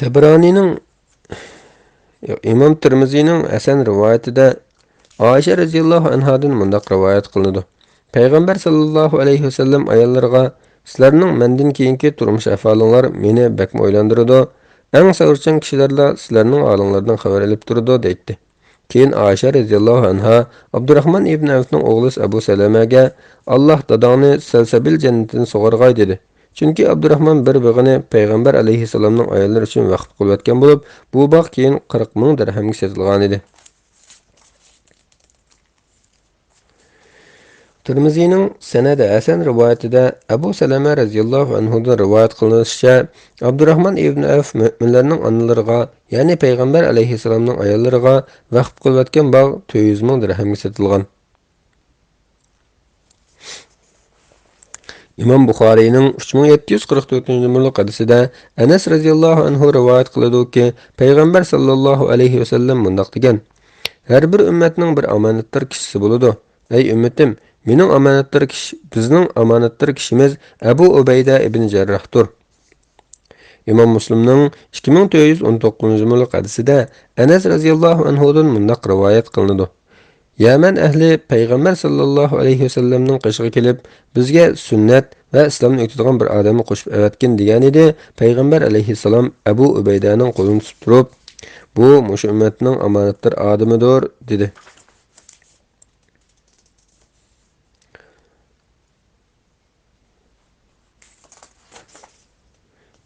تەبرانىنىڭ، ياق، ئىمام تىرمىزىنىڭ ھەسەن رىۋايىتىدە ئائىشە رەزىياللاھۇ ئەنھادىن مۇنداق رىۋايەت قىلىنىدۇ. پەيغەمبەر ساللاللاھۇ ئەلەيھى ۋەسەللەم ئاياللىرىغا، سىلەرنىڭ مەندىن كېيىنكى تۇرمۇش ئەھۋالىڭلار مېنى بەكمۇ ئويلاندۇرىدۇ. ئەڭ سەۋرچان كىشىلەرلا سىلەرنىڭ ھالىڭلاردىن خەۋەر ئېلىپ تۇرىدۇ، دەيتتى. كېيىن ئائىشە رەزىياللاھۇ ئەنھا ئابدۇراخمان ئىبن ئەۋفنىڭ ئوغلىسى ئەبۇ سەلەمەگە، ئاللاھ داداڭنى سەلسەبىل جەننىتىدىن سۇغارغاي، دېدى. چۈنكى ئابدۇراخمان بىر بېغىنى پەيغەمبەر ئەلەيھىسسالامنىڭ ئاياللىرى ئۈچۈن ۋەقىپ قىلىۋەتكەن بولۇپ، بۇ باغ كېيىن قىرىق مىڭ دىرھەمگە سېتىلغانىدى. تىرمىزىنىڭ سەنەدى ھەسەن رىۋايىتىدە ئەبۇ سەلەمە رەزىياللاھۇ ئەنھۇدىن رىۋايەت قىلىنىشىچە، ئابدۇراخمان ئىبن ئەۋف مۆمىنلەرنىڭ ئانىلىرىغا، يەنى پەيغەمبەر ئەلەيھىسسالامنىڭ ئاياللىرىغا ۋەقىپ قىلىۋەتكەن باغ تۆت يۈز مىڭ دىرھەمگە سېتىلغان. ئىمام بۇخارىينىڭ ئۈچ مىڭ يەتتە يۈز قىرىق تۆتىنچى نومۇرلۇق ھەدىسىدە ئەنەس رەزىياللاھۇ ئەنھۇ رىۋايەت قىلىدۇكى، پەيغەمبەر ساللاللاھۇ ئەلەيھى ۋەسەللەم مۇنداق دېگەن، ھەر بىر ئۈممەتنىڭ بىر ئامانەتدار كىشىسى بولىدۇ. ئەي ئۈممىتىم، مېنىڭ ئامانەتدار كىشى، بىزنىڭ ئامانەتدار كىشىمىز ئەبۇ ئۇبەيدە ئىبن جەرراھتۇر. ئىمام مۇسلىمنىڭ ئىككى مىڭ تۆت يۈز ئون توققۇزىنچى نومۇرلۇق ھەدىسىدە ئەنەس رەزىياللاھۇ ئەنھۇدىن مۇنداق رىۋايەت قىلىنىدۇ. يەمەن ئەھلى پەيغەمبەر ساللاللاھۇ ئەلەيھى ۋەسەللەمنىڭ قېشىغا كېلىپ، بىزگە سۈننەت ۋە ئىسلامنى ئۆگىتىدىغان بىر ئادەمنى قوشۇپ ئەۋەتكىن دېگەنىدى، پەيغەمبەر ئەلەيھىسسالام ئەبۇ ئۇبەيدەنىڭ قولىنى تۇتۇپ تۇرۇپ، بۇ مۇشۇ ئۈممەتنىڭ ئامانەتدار ئادىمىدۇر، دېدى.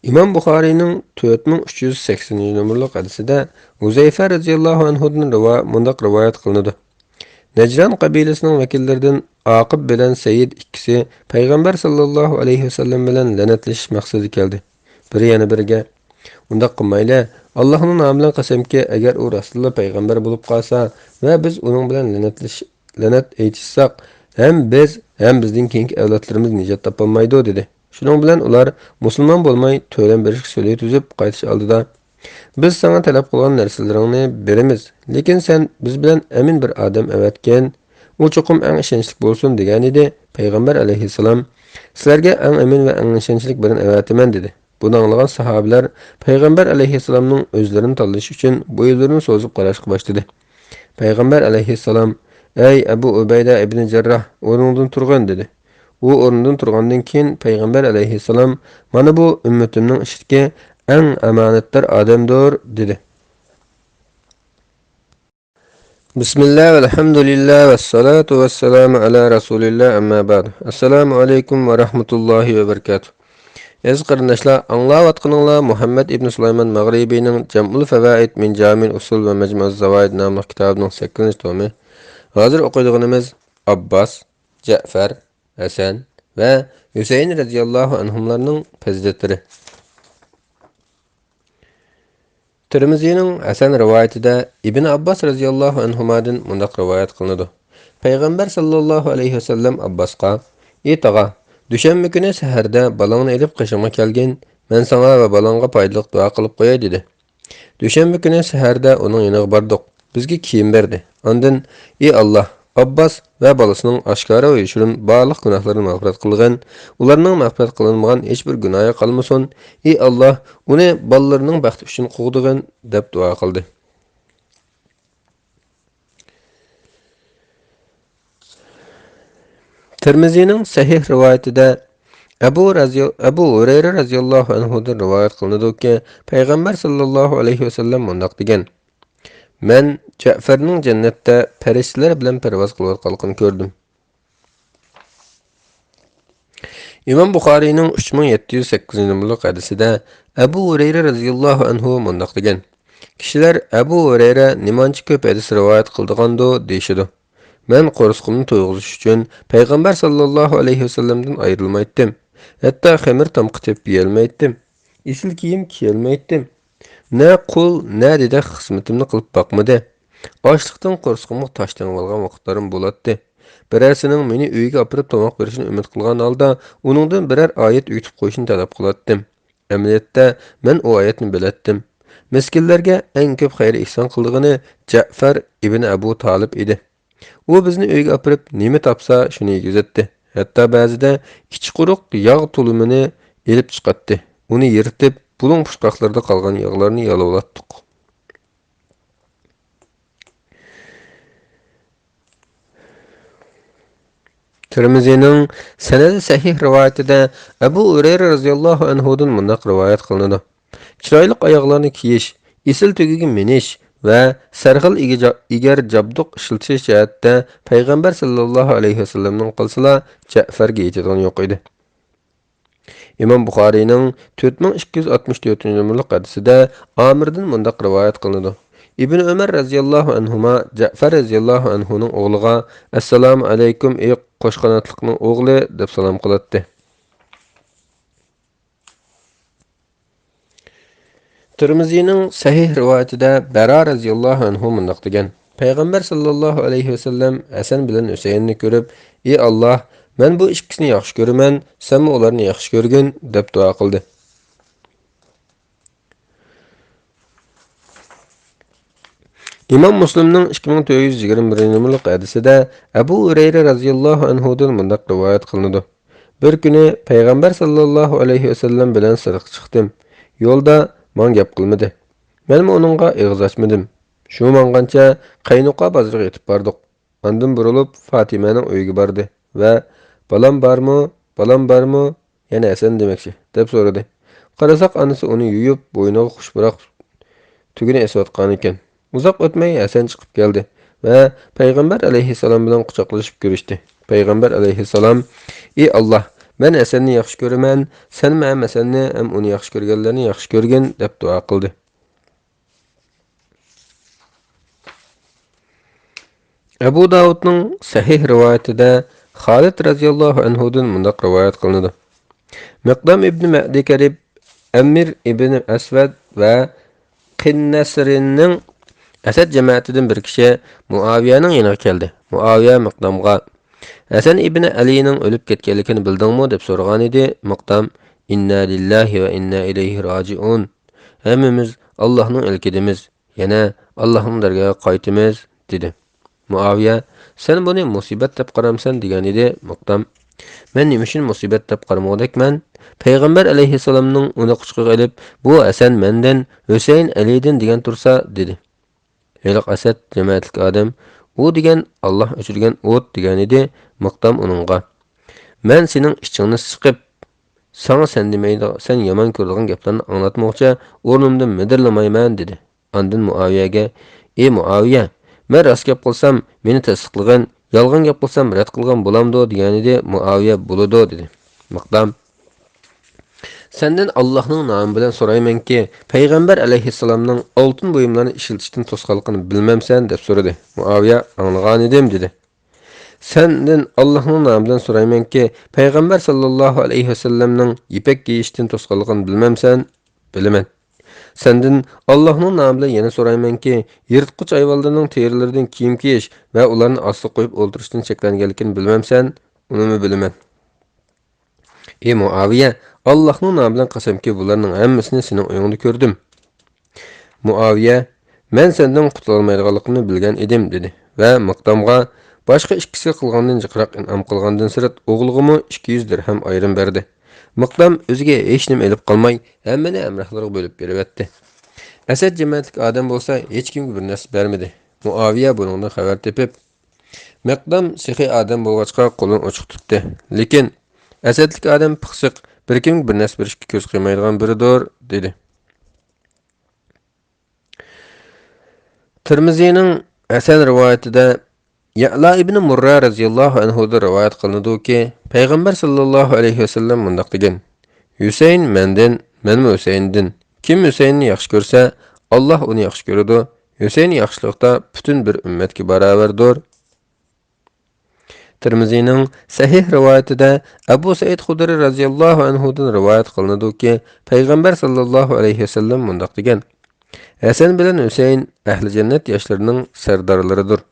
ئىمام بۇخارىينىڭ تۆت مىڭ ئۈچ يۈز سەكسىنىنچى نومۇرلۇق ھەدىسىدە ھۇزەيفە رەزىياللاھۇ ئەنھۇدىن رىۋا-، مۇنداق رىۋايەت قىلىنىدۇ. نەجران قەبىلىسىنىڭ ۋەكىللىرىدىن ئاقىب بىلەن سەيىد ئىككىسى پەيغەمبەر ساللاللاھۇ ئەلەيھى ۋەسەللەم بىلەن لەنەتلىشىش مەقسىتىدە كەلدى. بىرى يەنە بىرىگە، ئۇنداق قىلمايلى، ئاللاھنىڭ نامى بىلەن قەسەمكى، ئەگەر ئۇ راستتىنلا پەيغەمبەر بولۇپ قالسا ۋە بىز ئۇنىڭ بىلەن لەنەتلىش-، لەنەت ئېيتىشساق، ھەم بىز، ھەم بىزدىن كېيىنكى ئەۋلادلىرىمىز نىجات تاپالمايدۇ، دېدى. شۇنىڭ بىلەن ئۇلار مۇسۇلمان بولماي، تۆلەم بېرىشكە سۆلە تۈزۈپ قايتىش ئالدىدا، بىز ساڭا تەلەپ قىلغان نەرسىلىرىڭنى بېرىمىز، لېكىن سەن بىز بىلەن ئەمىن بىر ئادەم ئەۋەتكىن، ئۇ چوقۇم ئەڭ ئىشەنچلىك بولسۇن، دېگەنىدى. پەيغەمبەر ئەلەيھىسسالام، سىلەرگە ئەڭ ئەمىن ۋە ئەڭ ئىشەنچلىك بىرىنى ئەۋەتىمەن، دېدى. بۇنى ئاڭلىغان ساھابىلەر پەيغەمبەر ئەلەيھىسسالامنىڭ ئۆزلىرىنى تاللىشى ئۈچۈن بويۇنلىرىنى سوزۇپ قاراشقا باشلىدى. پەيغەمبەر ئەلەيھىسسالام، ئەي ئەبۇ ئۇبەيدە ئىبنى جەرراھ، ئورنۇڭدىن تۇرغىن، دېدى. ئۇ ئورنىدىن تۇرغاندىن كېيىن پەيغەمبەر ئەلەيھىسسالام، مانا بۇ ئۈممىتىمنىڭ ئىچىدىكى ئەڭ ئامانەتدار ئادەمدۇر، دېدى. بىسمىللا ۋەلھەمدۇلىللا ۋەسسالاتۇ ۋەسسالامۇ ئەلا رەسۇلىللا، ئەمما بەئد. ئەسسالامۇ ئەلەيكۇم ۋە رەھمەتۇللاھى ۋە بەرىكاتۇھ. ئەزىز قېرىنداشلار، ئاڭلاۋاتقىنىڭلار مۇھەممەد ئىبن سۇلايمان مەغرىبىنىڭ جەمئۇل فەۋائىد مىن جامىئىل ئۇسۇل ۋە مەجمۇئۇز زاۋائىد ناملىق كىتابىنىڭ سەككىزىنچى تومى. ھازىر ئوقۇيدىغىنىمىز ئابباس، جەئفەر، ھەسەن ۋە ھۈسەيىن رەزىياللاھۇ ئەنھۇملارنىڭ پەزىلەتلىرى. تىرمىزىنىڭ ھەسەن رىۋايىتىدە ئىبن ئابباس رەزىياللاھۇ ئەنھۇمادىن مۇنداق رىۋايەت قىلىنىدۇ. پەيغەمبەر ساللاللاھۇ ئەلەيھى ۋەسەللەم ئابباسقا: «ئى تاغا، دۈشەنبە كۈنى سەھەردە بالاڭنى ئېلىپ قېشىمغا كەلگىن، مەن ساڭا ۋە بالاڭغا پايدىلىق دۇئا قىلىپ قوياي» دېدى. دۈشەنبە كۈنى سەھەردە ئۇنىڭ يېنىغا باردۇق. بىزگە كىيىم بەردى. ئاندىن: «ئى ئاللاھ، ئابباس ۋە بالىسىنىڭ ئاشكارا ۋە يوشۇرۇن بارلىق گۇناھلىرىنى مەغپىرەت قىلغىن، ئۇلارنىڭ مەغپىرەت قىلىنمىغان ھېچبىر گۇناھى قالمىسۇن. ئى ئاللاھ، ئۇنى بالىلىرىنىڭ بەختى ئۈچۈن قوغدىغىن» دەپ دۇئا قىلدى. تىرمىزىنىڭ سەھىھ رىۋايىتىدە ئەبۇ رەزىيال-، ئەبۇ ھۇرەيرە رەزىياللاھۇ ئەنھۇدىن رىۋايەت قىلىنىدۇكى، پەيغەمبەر ساللاللاھۇ ئەلەيھى ۋەسەللەم مۇنداق دېگەن: «مەن جەئفەرنىڭ جەننەتتە پەرىشتىلەر بىلەن پەرۋاز قىلىۋاتقانلىقىنى كۆردۈم.» ئىمام بۇخارىينىڭ ئۈچ مىڭ يەتتە يۈز سەككىزىنچى نومۇرلۇق ھەدىسىدە ئەبۇ ھۇرەيرە رەزىياللاھۇ ئەنھۇ مۇنداق دېگەن: «كىشىلەر ئەبۇ ھۇرەيرە نېمانچە كۆپ ھەدىس رىۋايەت قىلىدىغاندۇ دېيىشىدۇ. مەن قورسىقىمنى تويغۇزۇش ئۈچۈن پەيغەمبەر ساللاللاھۇ ئەلەيھى ۋەسەللەمدىن ئايرىلمايتتىم. ھەتتا خېمىر تامىقى تېپىپ يېيەلمەيتتىم. ئېسىل كىيىم كىيەلمەيتتىم. نە قۇل، نە دېدەك خىزمىتىمنى قىلىپ باقمىدى. ئاچلىقتىن قورسىقىمغا تاش تېڭىۋالغان ۋاقىتلىرىم بولاتتى. بىرەرسىنىڭ مېنى ئۆيىگە ئاپىرىپ تاماق بېرىشىنى ئۈمىد قىلغان ھالدا، ئۇنىڭدىن بىرەر ئايەت ئۆگىتىپ قويۇشىنى تەلەپ قىلاتتىم. ئەمەلىيەتتە، مەن ئۇ ئايەتنى بىلەتتىم. مىسكىنلەرگە ئەڭ كۆپ خەير-ئېھسان قىلىدىغىنى جەئفەر ئىبن ئەبۇ تالىپ ئىدى. ئۇ بىزنى ئۆيىگە ئاپىرىپ، نېمە تاپسا، شۇنى يېگۈزەتتى. ھەتتا بەزىدە ئىچى قۇرۇق ياغ تۇلۇمىنى ئېلىپ چىقاتتى. ئۇنى يىرتىپ، بۇلۇڭ پۇچقاقلىرىدا قالغان ياغلارنى يالاۋۇلاتتۇق.» تىرمىزىنىڭ سەنەدى سەھىھ رىۋايىتىدە ئەبۇ ھۇرەيرە رەزىياللاھۇ ئەنھۇدىن مۇنداق رىۋايەت قىلىنىدۇ: «چىرايلىق ئاياغلارنى كىيىش، ئېسىل تۆگىگە مىنىش ۋە سەرخىل ئىگە-، ئېگەر جابدۇق ئىشلىتىش جەھەتتە پەيغەمبەر ساللاللاھۇ ئەلەيھى ۋەسەللەمنىڭ قىلسىلا، جەئفەرگە يېتىدىغىنى يوق ئىدى.» ئىمام بۇخارىينىڭ تۆت مىڭ ئىككى يۈز ئاتمىش تۆتىنچى نومۇرلۇق ھەدىسىدە ئامىردىن مۇنداق رىۋايەت قىلىنىدۇ: ئىبنى ئۆمەر رەزىياللاھۇ ئەنھۇما جەئفەر رەزىياللاھۇ ئەنھۇنىڭ ئوغلىغا: «ئەسسالامۇ ئەلەيكۇم، ئى قوش قاناتلىقنىڭ ئوغلى» دەپ سالام قىلاتتى. تىرمىزىنىڭ سەھىھ رىۋايىتىدە بەرا رەزىياللاھۇ ئەنھۇ مۇنداق دېگەن: پەيغەمبەر ساللاللاھۇ ئەلەيھى ۋەسەللەم ھەسەن بىلەن ھۈسەيىننى كۆرۈپ، «ئى ئاللاھ، مەن بۇ ئىككىسىنى ياخشى كۆرىمەن، سەنمۇ ئۇلارنى ياخشى كۆرگىن» دەپ دۇئا قىلدى. ئىمام مۇسلىمنىڭ ئىككى مىڭ تۆت يۈز يىگىرمە بىرىنچى نومۇرلۇق ھەدىسىدە ئەبۇ ھۇرەيرە رەزىياللاھۇ ئەنھۇدىن مۇنداق رىۋايەت قىلىنىدۇ: بىر كۈنى پەيغەمبەر ساللاللاھۇ ئەلەيھى ۋەسەللەم بىلەن سىرتقا چىقتىم. يولدا ماڭا گەپ قىلمىدى. مەنمۇ ئۇنىڭغا ئېغىز ئاچمىدىم. شۇ ماڭغانچە قەينۇقا بازىرىغا يېتىپ باردۇق. ئاندىن بۇرۇلۇپ فاتىمەنىڭ ئۆيىگە باردى ۋە «بالام بارمۇ؟ بالام بارمۇ؟» يەنى ھەسەن دېمەكچى، دەپ سورىدى. قارىساق، ئانىسى ئۇنى يۇيۇپ، بوينىغا خۇش پۇراق تۈگىنى ئېسىۋاتقانىكەن. ئۇزاق ئۆتمەي ھەسەن چىقىپ كەلدى ۋە پەيغەمبەر ئەلەيھىسسالام بىلەن قۇچاقلىشىپ كۆرۈشتى. پەيغەمبەر ئەلەيھىسسالام: «ئى ئاللاھ، مەن ھەسەننى ياخشى كۆرىمەن، سەنمۇ ھەم ھەسەننى، ھەم ئۇنى ياخشى كۆرگەنلەرنى ياخشى كۆرگىن» دەپ دۇئا قىلدى. ئەبۇ داۋۇدنىڭ سەھىھ رىۋايىتىدە خالىد رەزىياللاھۇ ئەنھۇدىن مۇنداق رىۋايەت قىلىنىدۇ: مىقدام ئىبنى مەدى كەرىب، ئەمىر ئىبنى ئەسۋەد ۋە قىننەسرىننىڭ ئەسەد جەمەتىدىن بىر كىشى مۇئاۋىيەنىڭ يېنىغا كەلدى. مۇئاۋىيە مىقدامغا: «ھەسەن ئىبنى ئەلىنىڭ ئۆلۈپ كەتكەنلىكىنى بىلدىڭمۇ؟» دەپ سورىغانىدى. مىقدام: «ئىننا لىللاھى ۋە ئىننا ئىلەيھى راجىئۇن. ھەممىمىز ئاللاھنىڭ ئىلكىدىمىز. يەنە ئاللاھنىڭ دەرگاھىغا قايتىمىز» دېدى. مۇئاۋىيە: «سەن بۇنى مۇسىبەت دەپ قارامسەن؟» دېگەنىدى. مىقدام: «مەن نېمە ئۈچۈن مۇسىبەت دەپ قارىمىغۇدەكمەن؟ پەيغەمبەر ئەلەيھىسسالامنىڭ ئۇنى قۇچىقىغا ئېلىپ، بۇ ھەسەن مەندىن، ھۈسەيىن ئەلىدىن دېگەن تۇرسا» دېدى. ھېلىقى ئەسەد جەمەتلىك ئادەم: «ئۇ دېگەن ئاللاھ ئۆچۈرگەن ئوت» دېگەنىدى. مىقدام ئۇنىڭغا: «مەن سېنىڭ ئىچىڭنى سىقىپ، ساڭا سەن دېمەيدىغان، سەن يامان كۆرىدىغان گەپلەرنى ئاڭلاتمىغۇچە ئورنۇمدىن مىدىرلىمايمەن» دېدى. ئاندىن مۇئاۋىيەگە: «ئى مۇئاۋىيە، مەن راست گەپ قىلسام، مېنى تەستىقلىغىن، يالغان گەپ قىلسام، رەت قىلغىن بولامدۇ؟» دېگەنىدى. مۇئاۋىيە: «بولىدۇ» دېدى. مىقدام: سەندىن ئاللاھنىڭ نامى بىلەن سورايمەنكى، پەيغەمبەر ئەلەيھىسسالامنىڭ ئالتۇن بۇيۇملارنى ئىشلىتىشتىن توسقانلىقىنى بىلمەمسەن؟» دەپ سورىدى. مۇئاۋىيە: «ئاڭلىغانىدىم» دېدى. سەندىن ئاللاھنىڭ نامى بىلەن سورايمەنكى، پەيغەمبەر ساللاللاھۇ ئەلەيھى ۋەسەللەمنىڭ يىپەك كىيىشتىن توسقانلىقىنى بىلمەمسەن؟ بىلىمەن. سەندىن ئاللاھنىڭ نامى بىلەن يەنە سورايمەنكى، يىرتقۇچ ھايۋانلارنىڭ تېرىلىرىدىن كىيىم كىيىش ۋە ئۇلارنى ئاستىغا قويۇپ ئولتۇرۇشتىن چەكلەنگەنلىكىنى بىلمەمسەن؟ ئۇنىمۇ بىلىمەن. ئى مۇئاۋىيە، ئاللاھنىڭ نامى بىلەن قەسەمكى، بۇلارنىڭ ھەممىسىنى سېنىڭ ئۆيۈڭدە كۆردۈم. مۇئاۋىيە: «مەن سەندىن قۇتۇلالمايدىغانلىقىمنى بىلگەن ئىدىم» دېدى ۋە مىقدامغا: «باشقا ئىككىسى قىلغاندىن جىقراق ئىنئام قىلغاندىن سىرت، ئوغلىغىمۇ ئىككى يۈز دىرھەم ئايرىم بەردى.» مىقدام ئۆزىگە ھېچنېمە ئېلىپ قالماي، ھەممىنى ھەمراھلىرىغا بۆلۈپ بېرىۋەتتى. ئەسەد جەمەتلىك ئادەم بولسا، ھېچكىمگە بىر نەرسە بەرمىدى. مۇئاۋىيە بۇنىڭدىن خەۋەر تېپىپ، مىقدام سېخىي ئادەم بولغاچقا، قولىنى ئوچۇق تۇتتى. لېكىن ئەسەدلىك ئادەم پىخسىق، بىر كىمگە بىر نەرسە بېرىشكە كۆز قىيمايدىغان بىرىدۇر، دېدى. تىرمىزىنىڭ ھەسەن رىۋايىتىدە يەئلا ئىبنى مۇررە رەزىياللاھۇ ئەنھۇدىن رىۋايەت قىلىنىدۇكى، پەيغەمبەر ساللاللاھۇ ئەلەيھى ۋەسەللەم مۇنداق دېگەن: «ھۈسەيىن مەندىن، مەنمۇ ھۈسەيىندىن. كىم ھۈسەيىننى ياخشى كۆرسە، ئاللاھ ئۇنى ياخشى كۆرىدۇ. ھۈسەيىن ياخشىلىقتا پۈتۈن بىر ئۈممەتكە باراۋەردۇر.» تىرمىزىنىڭ سەھىھ رىۋايىتىدە ئەبۇ سەئىد خۇدرى رەزىياللاھۇ ئەنھۇدىن رىۋايەت قىلىنىدۇكى، پەيغەمبەر ساللاللاھۇ ئەلەيھى ۋەسەللەم مۇنداق دېگەن: «ھەسەن بىلەن ھۈسەيىن ئەھلى جەننەت ياشلىرىنىڭ سەردارلىرىدۇر.»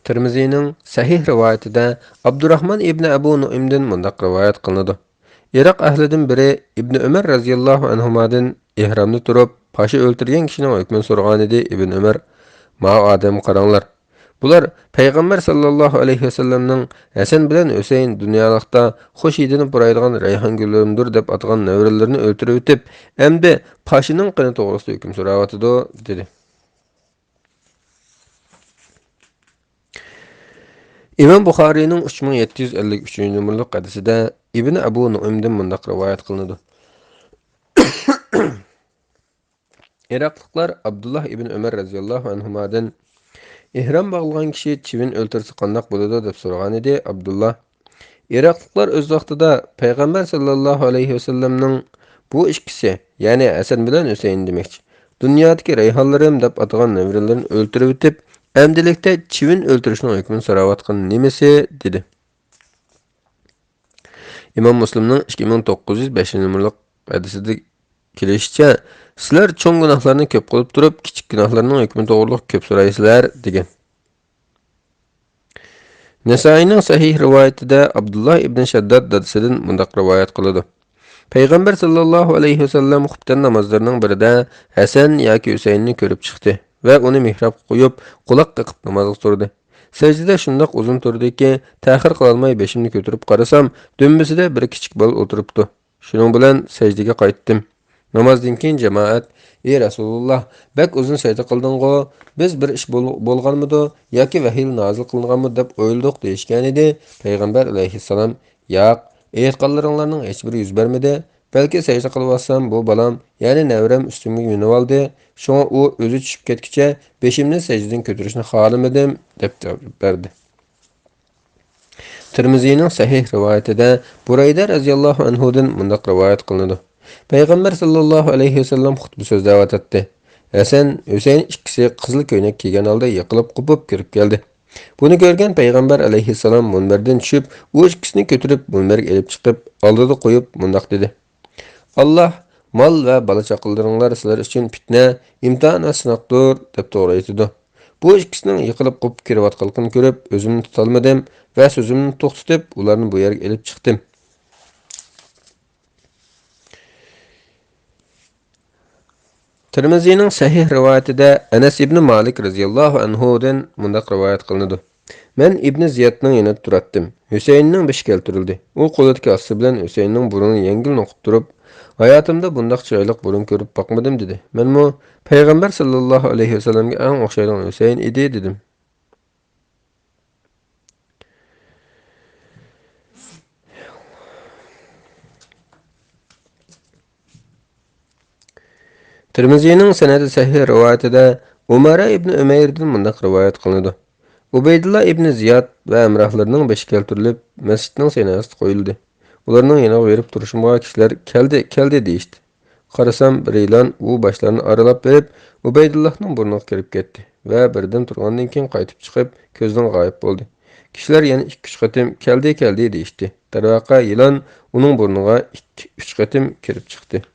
تىرمىزىنىڭ سەھىھ رىۋايىتىدە ئابدۇراھمان ئىبنى ئەبۇ نۇئىمدىن مۇنداق رىۋايەت قىلىنىدۇ: ئىراق ئەھلىدىن بىرى ئىبنى ئۆمەر رەزىياللاھۇ ئەنھۇمادىن ئېھرامدا تۇرۇپ، پاشا ئۆلتۈرگەن كىشىنىڭ ھۆكمىنى سورىغانىدى. ئىبنى ئۆمەر: «ماۋۇ ئادەمگە قاراڭلار. بۇلار پەيغەمبەر ساللاللاھۇ ئەلەيھى ۋەسەللەمنىڭ ھەسەن بىلەن ھۈسەيىن دۇنيالىقتا خۇش ھىدىنى پۇرايدىغان رەيھان گۈللىرىمدۇر دەپ ئاتىغان نەۋرىلىرىنى ئۆلتۈرۈۋېتىپ، ئەمدى پاشىنىڭ قېنى توغرىسىدا ھۆكۈم سوراۋاتىدۇ» دېدى. ئىمام بۇخارىينىڭ ئۈچ مىڭ يەتتە يۈز ئەللىك ئۈچىنچى نومۇرلۇق ھەدىسىدە ئىبنى ئەبۇ نۇئىمدىن مۇنداق رىۋايەت قىلىنىدۇ: ئىراقلىقلار ئابدۇللا ئىبنى ئۆمەر رەزىياللاھۇ ئەنھۇمادىن، «ئېھرام باغلىغان كىشى چىۋىن ئۆلتۈرسە قانداق بولىدۇ؟» دەپ سورىغانىدى. ئابدۇللا: ئىراقلىقلار ئۆز ۋاقتىدا پەيغەمبەر ساللاللاھۇ ئەلەيھى ۋەسەللەمنىڭ بۇ ئىككىسى، يەنى ھەسەن بىلەن ھۈسەيىن دېمەكچى، دۇنيادىكى رەيھانلىرىم دەپ ئاتىغان نەۋرىلىرىنى ئۆلتۈرۈۋېتىپ، ئەمدىلىكتە چىۋىن ئۆلتۈرۈشنىڭ ھۆكمىنى سوراۋاتقىنى نېمىسى؟ دېدى. ئىمام مۇسلىمنىڭ ئىككى مىڭ توققۇز يۈز بەشىنچى نومۇرلۇق ھەدىسىدە كېلىشىچە، سىلەر چوڭ گۇناھلارنى كۆپ قىلىپ تۇرۇپ، كىچىك گۇناھلارنىڭ ھۆكمى توغرۇلۇق كۆپ سورايسىلەر، دېگەن. نەسائىينىڭ سەھىھ رىۋايىتىدە ئابدۇللا ئىبنى شەدداد دادىسىدىن مۇنداق رىۋايەت قىلىدۇ: پەيغەمبەر ساللاللاھۇ ئەلەيھى ۋەسەللەم خۇپتەن نامازلىرىنىڭ بىرىدە ھەسەن ياكى ھۈسەيىننى كۆرۈپ چىقتى ۋە ئۇنى مېھرابقا قويۇپ، قۇلاق قېقىپ نامازغا تۇردى. سەجدىدە شۇنداق ئۇزۇن تۇردىكى، تەخىر قىلالماي بېشىمنى كۆتۈرۈپ قارىسام، دۈمبىسىدە بىر كىچىك بالا ئولتۇرۇپتۇ. شۇنىڭ بىلەن سەجدىگە قايتتىم. نامازدىن كېيىن جامائەت: «ئى رەسۇلۇللاھ، بەك ئۇزۇن سەجدە قىلدىڭغۇ؟ بىز بىر ئىش بول-، بولغانمىدۇ ياكى ۋەھىيلا نازىل قىلىنغانمىدۇ دەپ ئويلىدۇق» دېيىشكەنىدى. پەيغەمبەر ئەلەيھىسسالام: «ياق، ئېيتقانلىرىڭلارنىڭ ھېچبىرى يۈز بەرمىدى. بەلكى سەجدە قىلىۋاتسام، بۇ بالام، يەنى نەۋرەم ئۈستۈمگە مىنىۋالدى. شۇڭا ئۇ ئۆزى چۈشۈپ كەتكىچە بېشىمنى سەجدىدىن كۆتۈرۈشنى خالىمىدىم» دەپ جاۋاب بەردى. تىرمىزىنىڭ سەھىھ رىۋايىتىدە بۇرەيدە رەزىياللاھۇ ئەنھۇدىن مۇنداق رىۋايەت قىلىنىدۇ: پەيغەمبەر ساللاللاھۇ ئەلەيھى ۋەسەللەم خۇتبە سۆزلەۋاتاتتى. ھەسەن، ھۈسەيىن ئىككىسى قىزىل كۆينەك كىيگەن ھالدا يىقىلىپ قوپۇپ كىرىپ كەلدى. بۇنى كۆرگەن پەيغەمبەر ئەلەيھىسسالام مۇنبەردىن چۈشۈپ، ئۇ ئىككىسىنى كۆتۈرۈپ مۇنبەرگە ئېلىپ چىقىپ، ئالدىدا قويۇپ مۇنداق دېدى: «ئاللاھ، مال ۋە بالا-چاقىلىرىڭلار سىلەر ئۈچۈن پىتنە، ئىمتىھان ۋە سىناقتۇر» دەپ توغرا ئېيتىدۇ. بۇ ئىككىسىنىڭ يىقىلىپ قوپۇپ كېتىۋاتقانلىقىنى كۆرۈپ، ئۆزۈمنى تۇتالمىدىم ۋە سۆزۈمنى توختىتىپ، ئۇلارنى بۇ يەرگە ئېلىپ چىقتىم. تىرمىزىنىڭ سەھىھ رىۋايىتىدە ئەنەس ئىبنى مالىك رەزىياللاھۇ ئەنھۇدىن مۇنداق رىۋايەت قىلىنىدۇ: مەن ئىبنى زىيادنىڭ يېنىدا تۇراتتىم. ھۈسەيىننىڭ بېشى كەلتۈرۈلدى. ئۇ قولىدىكى ھاسىسى بىلەن ھۈسەيىننىڭ بۇرنىنى يەڭگىل نوقۇپ تۇرۇپ، «ھاياتىمدا بۇنداق چىرايلىق بۇرۇن كۆرۈپ باقمىدىم» دېدى. مەنمۇ، «پەيغەمبەر ساللاللاھۇ ئەلەيھى ۋەسەللەمگە ئەڭ ئوخشايدىغان ھۈسەيىن ئىدى» دېدىم. تىرمىزىنىڭ سەنەدى سەھىھ رىۋايىتىدە ئۇمارە ئىبنى ئۈمەيردىن مۇنداق رىۋايەت قىلىنىدۇ: ئۇبەيدۇللا ئىبنى زىياد ۋە ھەمراھلىرىنىڭ بېشى كەلتۈرۈلۈپ، مەسچىتنىڭ سەيناسىدا قويۇلدى. ئۇلارنىڭ يېنىغا بېرىپ تۇرۇشۇمغا كىشىلەر، «كەلدى، كەلدى» دېيىشتى. قارىسام، بىر يىلان ئۇ باشلارنى ئارىلاپ بېرىپ، ئۇبەيدۇللاھنىڭ بۇرنىغا كىرىپ كەتتى ۋە بىردەم تۇرغاندىن كېيىن قايتىپ چىقىپ، كۆزدىن غايىب بولدى. كىشىلەر يەنە ئىككى-ئۈچ قېتىم، «كەلدى، كەلدى» دېيىشتى. دەرۋەقە، يىلان ئۇنىڭ بۇرنىغا ئىككى-ئۈچ قېتىم كىرىپ چىقتى.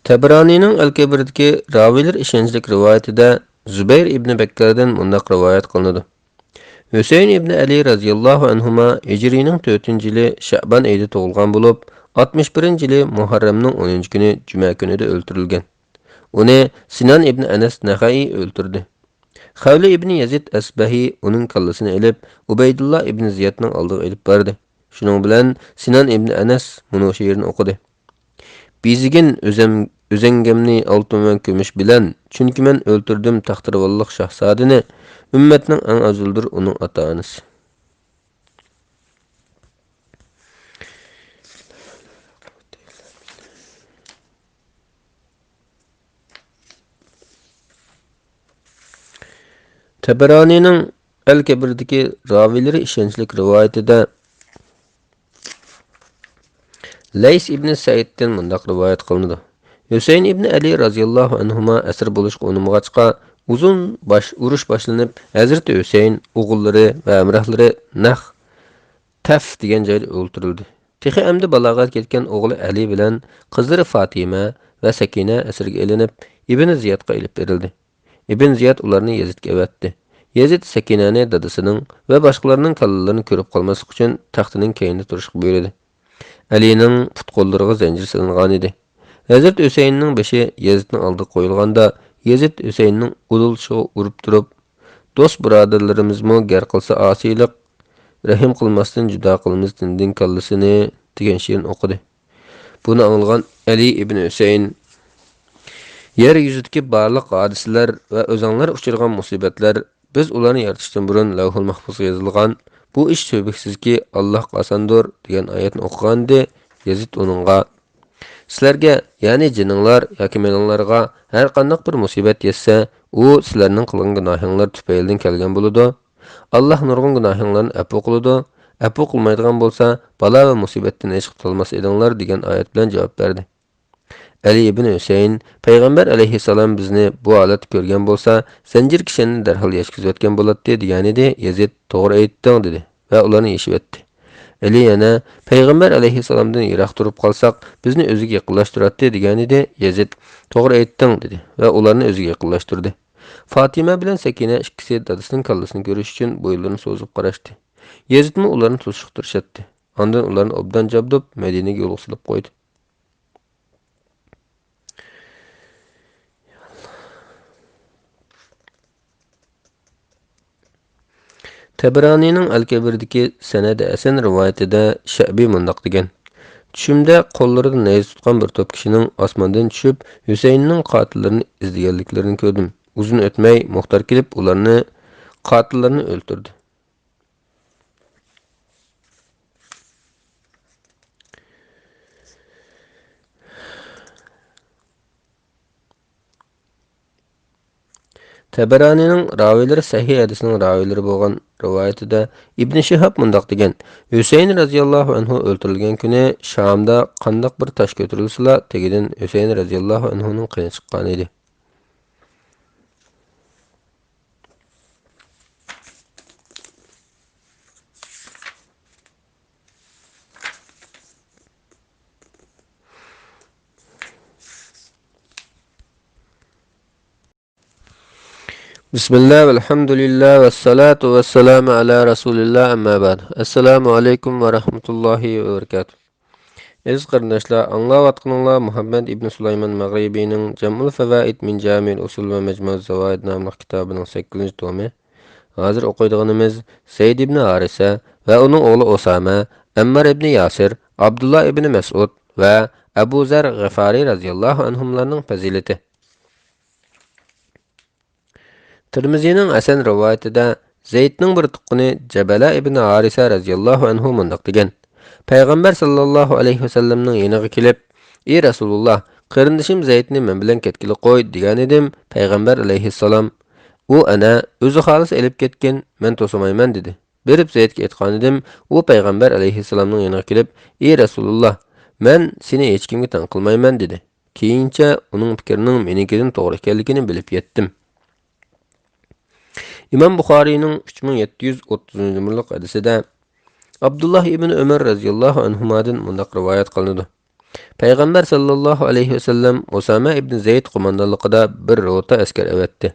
تەبرانىنىڭ ئەل-كەبىردىكى راۋىيلەر ئىشەنچلىك رىۋايىتىدە زۇبەير ئىبنى بەككەردىن مۇنداق رىۋايەت قىلىنىدۇ. ھۈسەيىن ئىبنى ئەلى رازىياللاھۇ ئەنھۇما ھىجرىينىڭ تۆتىنچى يىلى شەئبان ئېيىدا تۇغۇلغان بولۇپ، ئاتمىش بىرىنچى يىلى مۇھەررەمنىڭ ئونىنچى كۈنى جۈمە كۈنىدە ئۆلتۈرۈلگەن. ئۇنى سىنان ئىبنى ئەنەس نەخەئىي ئۆلتۈردى. خەۋلى ئىبنى يەزىد ئەسبەھى ئۇنىڭ كاللىسىنى ئېلىپ، ئۇبەيدۇللا ئىبنى زىيادنىڭ ئالدىغا ئېلىپ باردى. شۇنىڭ بىلەن سىنان ئىبنى ئەنەس مۇنۇ شېئىرنى ئوقۇدى. بېزىگىن ئۆزەم-، ئۆزەڭگەمنى ئالتۇن ۋە كۈمۈش بىلەن، چۈنكى مەن ئۆلتۈردۈم تەختىراۋانلىق شاھزادىنى، ئۈممەتنىڭ ئەڭ ئەۋزىلىدۇر ئۇنىڭ ئاتا-ئانىسى. تەبەرانىنىڭ ئەل-كەبىردىكى راۋىيلىرى ئىشەنچلىك رىۋايىتىدە لەيس ئىبنى سەئىدتىن مۇنداق رىۋايەت قىلىنىدۇ. ھۈسەيىن ئىبنى ئەلى رازىياللاھۇ ئەنھۇما ئەسىر بولۇشقا ئۇنىمىغاچقا، ئۇزۇن باش-، ئۇرۇش باشلىنىپ، ھەزرىتى ھۈسەيىن، ئوغۇللىرى ۋە ھەمراھلىرى نەق تەف دېگەن جايدا ئۆلتۈرۈلدى. تېخى ئەمدى بالاغەتكە يەتكەن ئوغلى ئەلى بىلەن قىزلىرى فاتىمە ۋە سەكىنە ئەسىرگە ئېلىنىپ، ئىبن زىيادقا ئېلىپ بېرىلدى. ئىبن زىياد ئۇلارنى يەزىدكە ئەۋەتتى. يەزىد سەكىنەنى دادىسىنىڭ ۋە باشقىلارنىڭ كاللىلىرىنى كۆرۈپ قالماسلىق ئۈچۈن تەختىنىڭ كەينىدە تۇرۇشقا بۇيرۇدى. ئەلىنىڭ پۇت-قوللىرىغا زەنجىر سېلىنغانىدى. ھەزرىتى ھۈسەيىننىڭ بېشى يەزىدنىڭ ئالدىغا قويۇلغاندا، يەزىد ھۈسەيىننىڭ ئۇدۇل چىشىغا ئۇرۇپ تۇرۇپ، «دوست بۇرادەرلىرىمىزمۇ گەر قىلسا ئاسىيلىق، رەھىم قىلماستىن جۇدا قىلىمىز دىندىن كاللىسىنى» دېگەن شېئىرنى ئوقۇدى. بۇنى ئاڭلىغان ئەلى ئىبن ھۈسەيىن، «يەر يۈزىدىكى بارلىق ھادىسىلەر ۋە ئۆزەڭلار ئۇچرىغان مۇسىبەتلەر، بىز ئۇلارنى يارىتىشتىن بۇرۇن لەۋھۇل مەھپۇزغا يېزىلغان، بۇ ئىش تۈۋىكسىزكى، ئاللاھقا ئاساندۇر» دېگەن ئايەتنى ئوقۇغانىدى. يەزىد ئۇنىڭغا، «سىلەرگە، يەنى جېنىڭلار ياكى مېلىڭلارغا ھەر قانداق بىر مۇسىبەت يەتسە، ئۇ سىلەرنىڭ قىلغان گۇناھىڭلار تۈپەيلىدىن كەلگەن بولىدۇ. ئاللاھ نۇرغۇن گۇناھىڭلارنى ئەپۇ قىلىدۇ. ئەپۇ قىلمايدىغان بولسا، بالا ۋە مۇسىبەتتىن ھېچ قۇتۇلماس ئىدىڭلار» دېگەن ئايەت بىلەن جاۋاب بەردى. ئەلى ئىبن ھۈسەيىن، «پەيغەمبەر ئەلەيھىسسالام بىزنى بۇ ھالەتتە كۆرگەن بولسا، زەنجىر كىشەننى دەرھال يەشكۈزۈۋەتكەن بولاتتى» دېگەنىدى. يەزىد، «توغرا ئېيتتىڭ» دېدى ۋە ئۇلارنى يېشىۋەتتى. ئەلى يەنە، «پەيغەمبەر ئەلەيھىسسالامدىن يىراق تۇرۇپ قالساق، بىزنى ئۆزىگە يېقىنلاشتۇراتتى» دېگەنىدى. يەزىد، «توغرا ئېيتتىڭ» دېدى ۋە ئۇلارنى ئۆزىگە يېقىنلاشتۇردى. فاتىمە بىلەن سەكىنە ئىككىسى دادىسىنىڭ كاللىسىنى كۆرۈش ئۈچۈن بويۇنلىرىنى سوزۇپ قاراشتى. يەزىدمۇ ئۇلارنى توسۇشقا تىرىشاتتى. ئاندىن ئۇلارنى ئوبدان جابدۇپ، مەدىنىگە يولغا سېلىپ قويدى. تەبرانىنىڭ ئەل-كەبىردىكى سەنەدى ھەسەن رىۋايىتىدە شەئبى مۇنداق دېگەن: «چۈشۈمدە قوللىرىدا نەيزە تۇتقان بىر توپ كىشىنىڭ ئاسماندىن چۈشۈپ، ھۈسەيىننىڭ قاتىللىرىنى ئىزدىگەنلىكلىرىنى كۆردۈم. ئۇزۇن ئۆتمەي مۇختار كېلىپ، ئۇلارنى، قاتىللىرىنى ئۆلتۈردى.» تەبەرانىنىڭ راۋىيلىرى سەھىھ ھەدىسنىڭ راۋىيلىرى بولغان رىۋايىتىدە ئىبنى شىھاب مۇنداق دېگەن: «ھۈسەيىن رەزىياللاھۇ ئەنھۇ ئۆلتۈرۈلگەن كۈنى شامدا قانداق بىر تاش كۆتۈرۈلسىلا، تېگىدىن ھۈسەيىن رەزىياللاھۇ ئەنھۇنىڭ قېنى چىققانىدى.» بسم الله والحمد لله والصلاة والسلام على رسول الله، أما بعد. السلام عليكم ورحمة الله وبركاته. ئەزىز قېرىنداشلار، ئاڭلاۋاتقىنىڭلار مۇھەممەد ئىبن سۇلايمان مەغرىبىنىڭ جامئۇل فەۋائىد مىن جامىئىل ئۇسۇل ۋە مەجمۇئۇز زاۋائىد ناملىق كىتابىنىڭ سەككىزىنچى تومى. ھازىر ئوقۇيدىغىنىمىز زەيد ئىبن ھارىسە ۋە ئۇنىڭ ئوغلى ئۇسامە، ئەممار ئىبن ياسىر، ئابدۇللا ئىبن مەسئۇد ۋە ئەبۇ زەر غىفارى رەزىياللاھۇ ئەنھۇملارنىڭ پەزىلىتى. تىرمىزىنىڭ ھەسەن رىۋايىتىدە زەيدنىڭ بىر تۇغقىنى جەبەلە ئىبن ھارىسە رەزىياللاھۇ ئەنھۇ مۇنداق دېگەن: پەيغەمبەر ساللاللاھۇ ئەلەيھى ۋەسەللەمنىڭ يېنىغا كېلىپ، ئى رەسۇلۇللا، قېرىندىشىم زەيدنى مەن بىلەن كەتكىلى قوي، دېگەنىدىم. پەيغەمبەر ئەلەيھىسسالام، ئۇ ئەنە ئۆزى خالىسا ئېلىپ كەتكىن، مەن توسىمايمەن، دېدى. بېرىپ زەيدكە ئېيتقانىدىم، ئۇ پەيغەمبەر ئەلەيھىسسالامنىڭ يېنىغا كېلىپ، ئى رەسۇلۇللا، مەن سېنى ھېچكىمگە تەڭ قىلمايمەن، دېدى. كېيىنچە ئۇنىڭ پىكرىنىڭ مېنىڭكىدىن توغرا ئىكەنلىكىنى بىلىپ يەتتىم. ئىمام بۇخارىينىڭ ئۈچ مىڭ يەتتە يۈز ئوتتۇزىنچى نومۇرلۇق ھەدىسىدە ئابدۇللا ئىبن ئۆمەر رەزىياللاھۇ ئەنھۇمادىن مۇنداق رىۋايەت قىلىنىدۇ: پەيغەمبەر ساللاللاھۇ ئەلەيھى ۋەسەللەم ئۇسامە ئىبن زەيد قوماندانلىقىدا بىر روتا ئەسكەر ئەۋەتتى.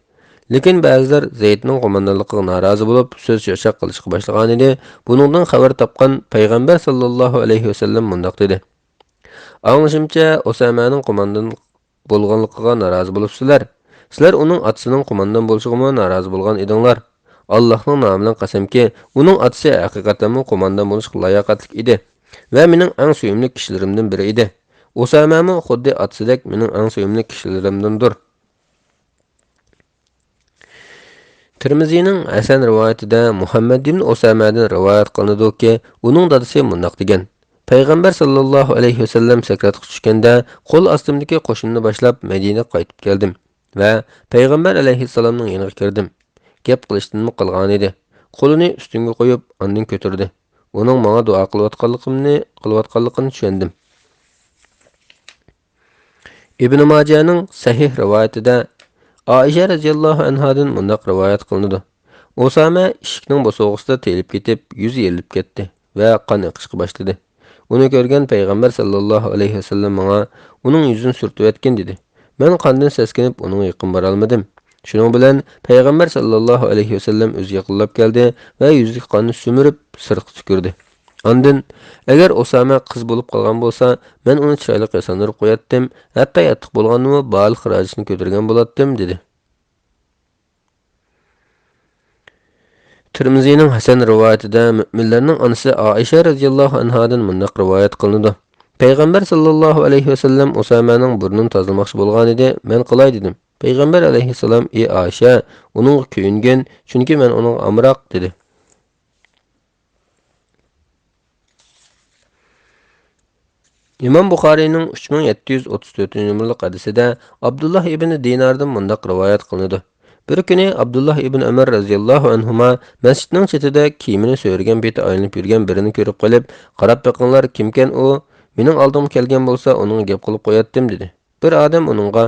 لېكىن بەزىلەر زەيدنىڭ قوماندانلىقىغا نارازى بولۇپ، سۆز چۆچەك قىلىشقا باشلىغانىدى. بۇنىڭدىن خەۋەر تاپقان پەيغەمبەر ساللاللاھۇ ئەلەيھى ۋەسەللەم مۇنداق دېدى: ئاڭلىشىمچە، ئۇسامەنىڭ قوماندان بولغانلىقىغا نارازى بولۇپسىلەر. سىلەر ئۇنىڭ ئاتىسىنىڭ قوماندان بولۇشىغىمۇ نارازى بولغان ئىدىڭلار. ئاللاھنىڭ نامى بىلەن قەسەمكى، ئۇنىڭ ئاتىسى ھەقىقەتەنمۇ قوماندان بولۇشقا لاياقەتلىك ئىدى ۋە مېنىڭ ئەڭ سۆيۈملۈك كىشىلىرىمدىن بىرى ئىدى. ئۇسامەمۇ خۇددى ئاتىسىدەك مېنىڭ ئەڭ سۆيۈملۈك كىشىلىرىمدىندۇر. تىرمىزىنىڭ ھەسەن رىۋايىتىدە مۇھەممەد ئىبن ئۇسامەدىن رىۋايەت قىلىنىدۇكى، ئۇنىڭ دادىسى مۇنداق دېگەن: پەيغەمبەر ساللاللاھۇ ئەلەيھى ۋەسەللەم سەكراتقا چۈشكەندە، قول ئاستىمدىكى قوشۇننى باشلاپ، مەدىنىگە قايتىپ كەلدىم ۋە پەيغەمبەر ئەلەيھىسسالامنىڭ يېنىغا كىردىم. گەپ قىلىشتىنمۇ قالغانىدى. قولىنى ئۈستۈمگە قويۇپ، ئاندىن كۆتۈردى. ئۇنىڭ ماڭا دۇئا قىلىۋاتقانلىقىمنى، قىلىۋاتقانلىقىنى چۈشەندىم. ئىبن ماجەنىڭ سەھىھ رىۋايىتىدە ئائىشە رەزىياللاھۇ ئەنھادىن مۇنداق رىۋايەت قىلىنىدۇ: ئۇسامە ئىشىكنىڭ بوسۇغىسىدا تېيىلىپ كېتىپ، يۈزى يېرىلىپ كەتتى ۋە قان ئېقىشقا باشلىدى. ئۇنى كۆرگەن پەيغەمبەر ساللاللاھۇ ئەلەيھى ۋەسەللەم ماڭا، ئۇنىڭ يۈزىنى سۈرتۈۋەتكىن، دېدى. مەن قاندىن سەسكىنىپ، ئۇنىڭغا يېقىن بارالمىدىم. شۇنىڭ بىلەن پەيغەمبەر ساللاللاھۇ ئەلەيھى ۋەسەللەم ئۆزى يېقىنلاپ كەلدى ۋە يۈزىدىكى قاننى سۈمۈرۈپ، سىرتقا تۈكۈردى. ئاندىن، ئەگەر ئۇسامە قىز بولۇپ قالغان بولسا، مەن ئۇنى چىرايلىق ياساندۇرۇپ قوياتتىم، ھەتتا ياتلىق بولغاندىمۇ بالىغ راجىسىنى كۆتۈرگەن بولاتتىم، دېدى. تىرمىزىنىڭ ھەسەن رىۋايىتىدە مۆمىنلەرنىڭ ئانىسى ئائىشە رەزىياللاھۇ ئەنھادىن مۇنداق رىۋايەت قىلىنىدۇ: پەيغەمبەر ساللاللاھۇ ئەلەيھى ۋەسەللەم ئۇسامەنىڭ بۇرنىنى تازىلىماقچى بولغانىدى، مەن قىلاي دېدىم. پەيغەمبەر ئەلەيھىسسالام، ئى ئائىشە، ئۇنىڭغا كۆيۈنگىن، چۈنكى مەن ئۇنىڭغا ئامراق، دېدى. ئىمام بۇخارىينىڭ ئۈچ مىڭ يەتتە يۈز ئوتتۇز تۆتىنچى نومۇرلۇق ھەدىسىدە ئابدۇللا ئىبن دىناردىن مۇنداق رىۋايەت قىلىنىدۇ: بىر كۈنى ئابدۇللا ئىبن ئۆمەر رەزىياللاھۇ ئەنھۇما مەسچىتنىڭ چېتىدە كىيىمىنى سۆرىگەن پېتى ئايلىنىپ يۈرگەن بىرىنى كۆرۈپ قېلىپ، قاراپ بېقىڭلار، كىمكەن ئۇ؟ مېنىڭ ئالدىمغا كەلگەن بولسا، ئۇنىڭغا گەپ قىلىپ قوياتتىم، دېدى. بىر ئادەم ئۇنىڭغا،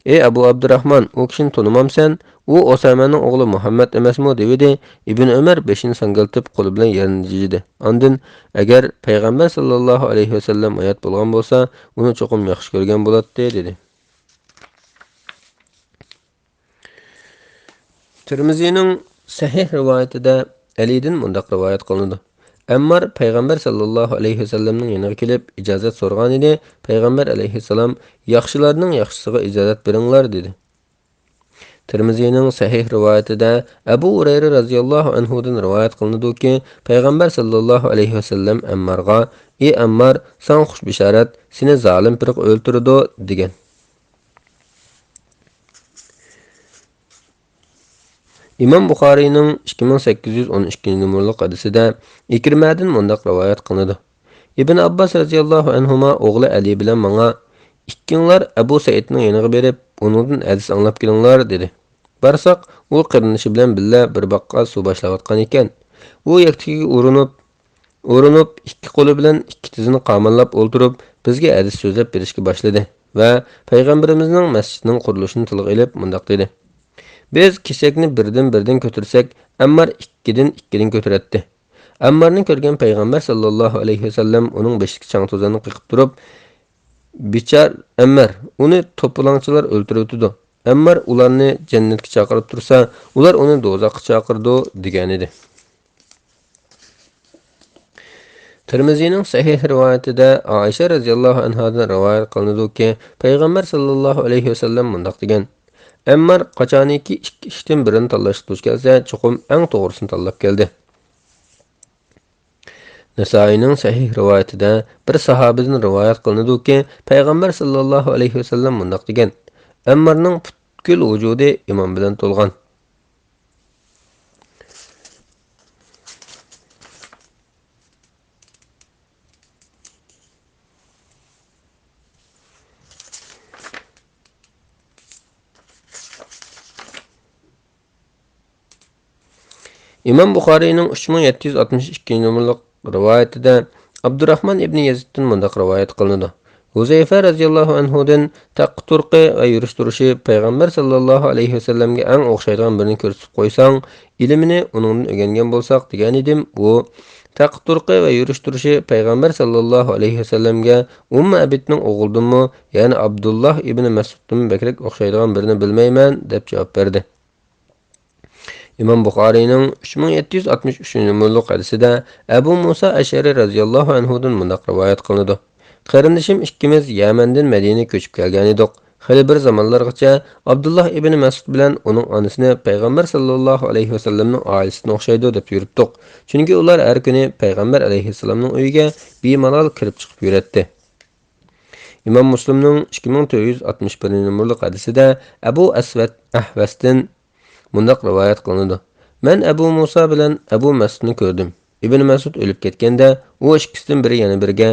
ئى ئەبۇ ئابدۇراخمان، ئۇ كىشىنى تونۇمامسەن؟ ئۇ ئۇسامەنىڭ ئوغلى مۇھەممەد ئەمەسمۇ؟ دېۋىدى. ئىبن ئۆمەر بېشىنى ساڭگىلىتىپ، قولى بىلەن يەرنى جىجىدى. ئاندىن، ئەگەر پەيغەمبەر ساللاللاھۇ ئەلەيھى ۋەسەللەم ھايات بولغان بولسا، ئۇنى چوقۇم ياخشى كۆرگەن بولاتتى، دېدى. تىرمىزىنىڭ سەھىھ رىۋايىتىدە ئەلىدىن مۇنداق رىۋايەت قىلىنىدۇ: ئەممار پەيغەمبەر ساللاللاھۇ ئەلەيھى ۋەسەللەمنىڭ يېنىغا كېلىپ ئىجازەت سورىغانىدى، پەيغەمبەر ئەلەيھىسسالام، ياخشىلارنىڭ ياخشىسىغا ئىجازەت بېرىڭلار، دېدى. تىرمىزىنىڭ سەھىھ رىۋايىتىدە ئەبۇ ھۇرەيرە رەزىياللاھۇ ئەنھۇدىن رىۋايەت قىلىنىدۇكى، پەيغەمبەر ساللاللاھۇ ئەلەيھى ۋەسەللەم ئەممارغا، ئى ئەممار، ساڭا خۇش بېشارەت، سېنى زالىم پىرقە ئۆلتۈرىدۇ، دېگەن. ئىمام بۇخارىينىڭ ئىككى مىڭ سەككىز يۈز ئون ئىككىنچى نومۇرلۇق ھەدىسىدە ئىكرىمەدىن مۇنداق رىۋايەت قىلىنىدۇ: ئىبن ئابباس رەزىياللاھۇ ئەنھۇما ئوغلى ئەلى بىلەن ماڭا، ئىككىڭلار ئەبۇ سەئىدنىڭ يېنىغا بېرىپ، ئۇنىڭدىن ھەدىس ئاڭلاپ كېلىڭلار، دېدى. بارساق، ئۇ قېرىندىشى بىلەن بىللە بىر باغقا سۇ باشلاۋاتقان ئىكەن. ئۇ يەكتىكىگە ئۇرۇنۇپ، ئۇرۇنۇپ، ئىككى قولى بىلەن ئىككى تىزىنى قاماللاپ ئولتۇرۇپ، بىزگە ھەدىس سۆزلەپ بېرىشكە باشلىدى ۋە پەيغەمبىرىمىزنىڭ مەسچىتىنىڭ قۇرۇلۇشىنى تىلغا ئېلىپ مۇنداق دېدى: بىز كېسەكنى بىردىن-بىردىن كۆتۈرسەك، ئەممار ئىككىدىن-ئىككىدىن كۆتۈرەتتى. ئەممارنى كۆرگەن پەيغەمبەر ساللاللاھۇ ئەلەيھى ۋەسەللەم ئۇنىڭ بېشىدىكى چاڭ-توزاننى قېقىپ تۇرۇپ، بىچار ئەممار، ئۇنى توپىلاڭچىلار ئۆلتۈرۈۋېتىدۇ. ئەممار ئۇلارنى جەننەتكە چاقىرىپ تۇرسا، ئۇلار ئۇنى دوزاخقا چاقىرىدۇ، دېگەنىدى. تىرمىزىنىڭ سەھىھ رىۋايىتىدە ئائىشە رەزىياللاھۇ ئەنھادىن رىۋايەت قىلىنىدۇكى، پەيغەمبەر ساللاللاھۇ ئەلەيھى ۋەسەللەم مۇنداق دېگەن: ئەممار قاچانكى ئىككى ئىشتىن بىرىنى تاللاشقا دۇچ كەلسە، چوقۇم ئەڭ توغرىسىنى تاللاپ كەلدى. نەسائىينىڭ سەھىھ رىۋايىتىدە بىر ساھابىدىن رىۋايەت قىلىنىدۇكى، پەيغەمبەر ساللاللاھۇ ئەلەيھى ۋەسەللەم مۇنداق دېگەن: ئەممارنىڭ پۈتكۈل ۋۇجۇدى ئىمان بىلەن تولغان. ئىمام بۇخارىينىڭ ئۈچ مىڭ يەتتە يۈز ئاتمىش ئىككىنچى نومۇرلۇق رىۋايىتىدە ئابدۇرراھمان ئىبنى يەزىدتىن مۇنداق رىۋايەت قىلىنىدۇ. ھۇزەيفە رەزىياللاھۇ ئەنھۇدىن تەققە تۇرقى ۋە يۈرۈش تۇرۇشى پەيغەمبەر ساللاللاھۇ ئەلەيھى ۋەسەللەمگە ئەڭ ئوخشايدىغان بىرىنى كۆرسىتىپ قويساڭ، ئىلمىنى ئۇنىڭدىن ئۆگەنگەن بولساق، دېگەنىدىم. ئۇ، تەققە تۇرقى ۋە يۈرۈش تۇرۇشى پەيغەمبەر ساللاللاھۇ ئەلەيھى ۋەسەللەمگە ئۇممۇ ئەبىدنىڭ ئوغلىدىنمۇ، يەنى ئابدۇللاھ ئىبنى مەسئۇدتىنمۇ بەكرەك ئوخشايدىغان بىرىنى بىلمەيمەن، دەپ جاۋاب بەردى. ئىمام بۇخارىينىڭ ئۈچ مىڭ يەتتە يۈز ئاتمىش ئۈچىنچى نومۇرلۇق ھەدىسىدە ئەبۇ مۇسا ئەشئەرى رەزىياللاھۇ ئەنھۇدىن مۇنداق رىۋايەت قىلىنىدۇ: قېرىندىشىم ئىككىمىز يەمەندىن مەدىنىگە كۆچۈپ كەلگەنىدۇق. خېلى بىر زامانلارغىچە ئابدۇللاھ ئىبنى مەسئۇد بىلەن ئۇنىڭ ئانىسىنى پەيغەمبەر ساللاللاھۇ ئەلەيھى ۋەسەللەمنىڭ ئائىلىسىدىن ئوخشايدۇ دەپ يۈرۈپتۇق. چۈنكى ئۇلار ھەر كۈنى پەيغەمبەر ئەلەيھىسسالامنىڭ ئۆيىگە بىمالال كىرىپ چىقىپ يۈرەتتى. ئىمام مۇسلىمنىڭ ئىككى مىڭ تۆت يۈز ئاتمىش بىرىنچى نومۇرلۇق ھەدىسىدە ئەبۇ ئەسۋەد ئەھۋەستىن مۇنداق رىۋايەت قىلىنىدۇ: مەن ئەبۇ مۇسا بىلەن ئەبۇ مەسئۇدنى كۆردۈم. ئىبن مەسئۇد ئۆلۈپ كەتكەندە، ئۇ ئىككىسىدىن بىرى يەنە بىرىگە،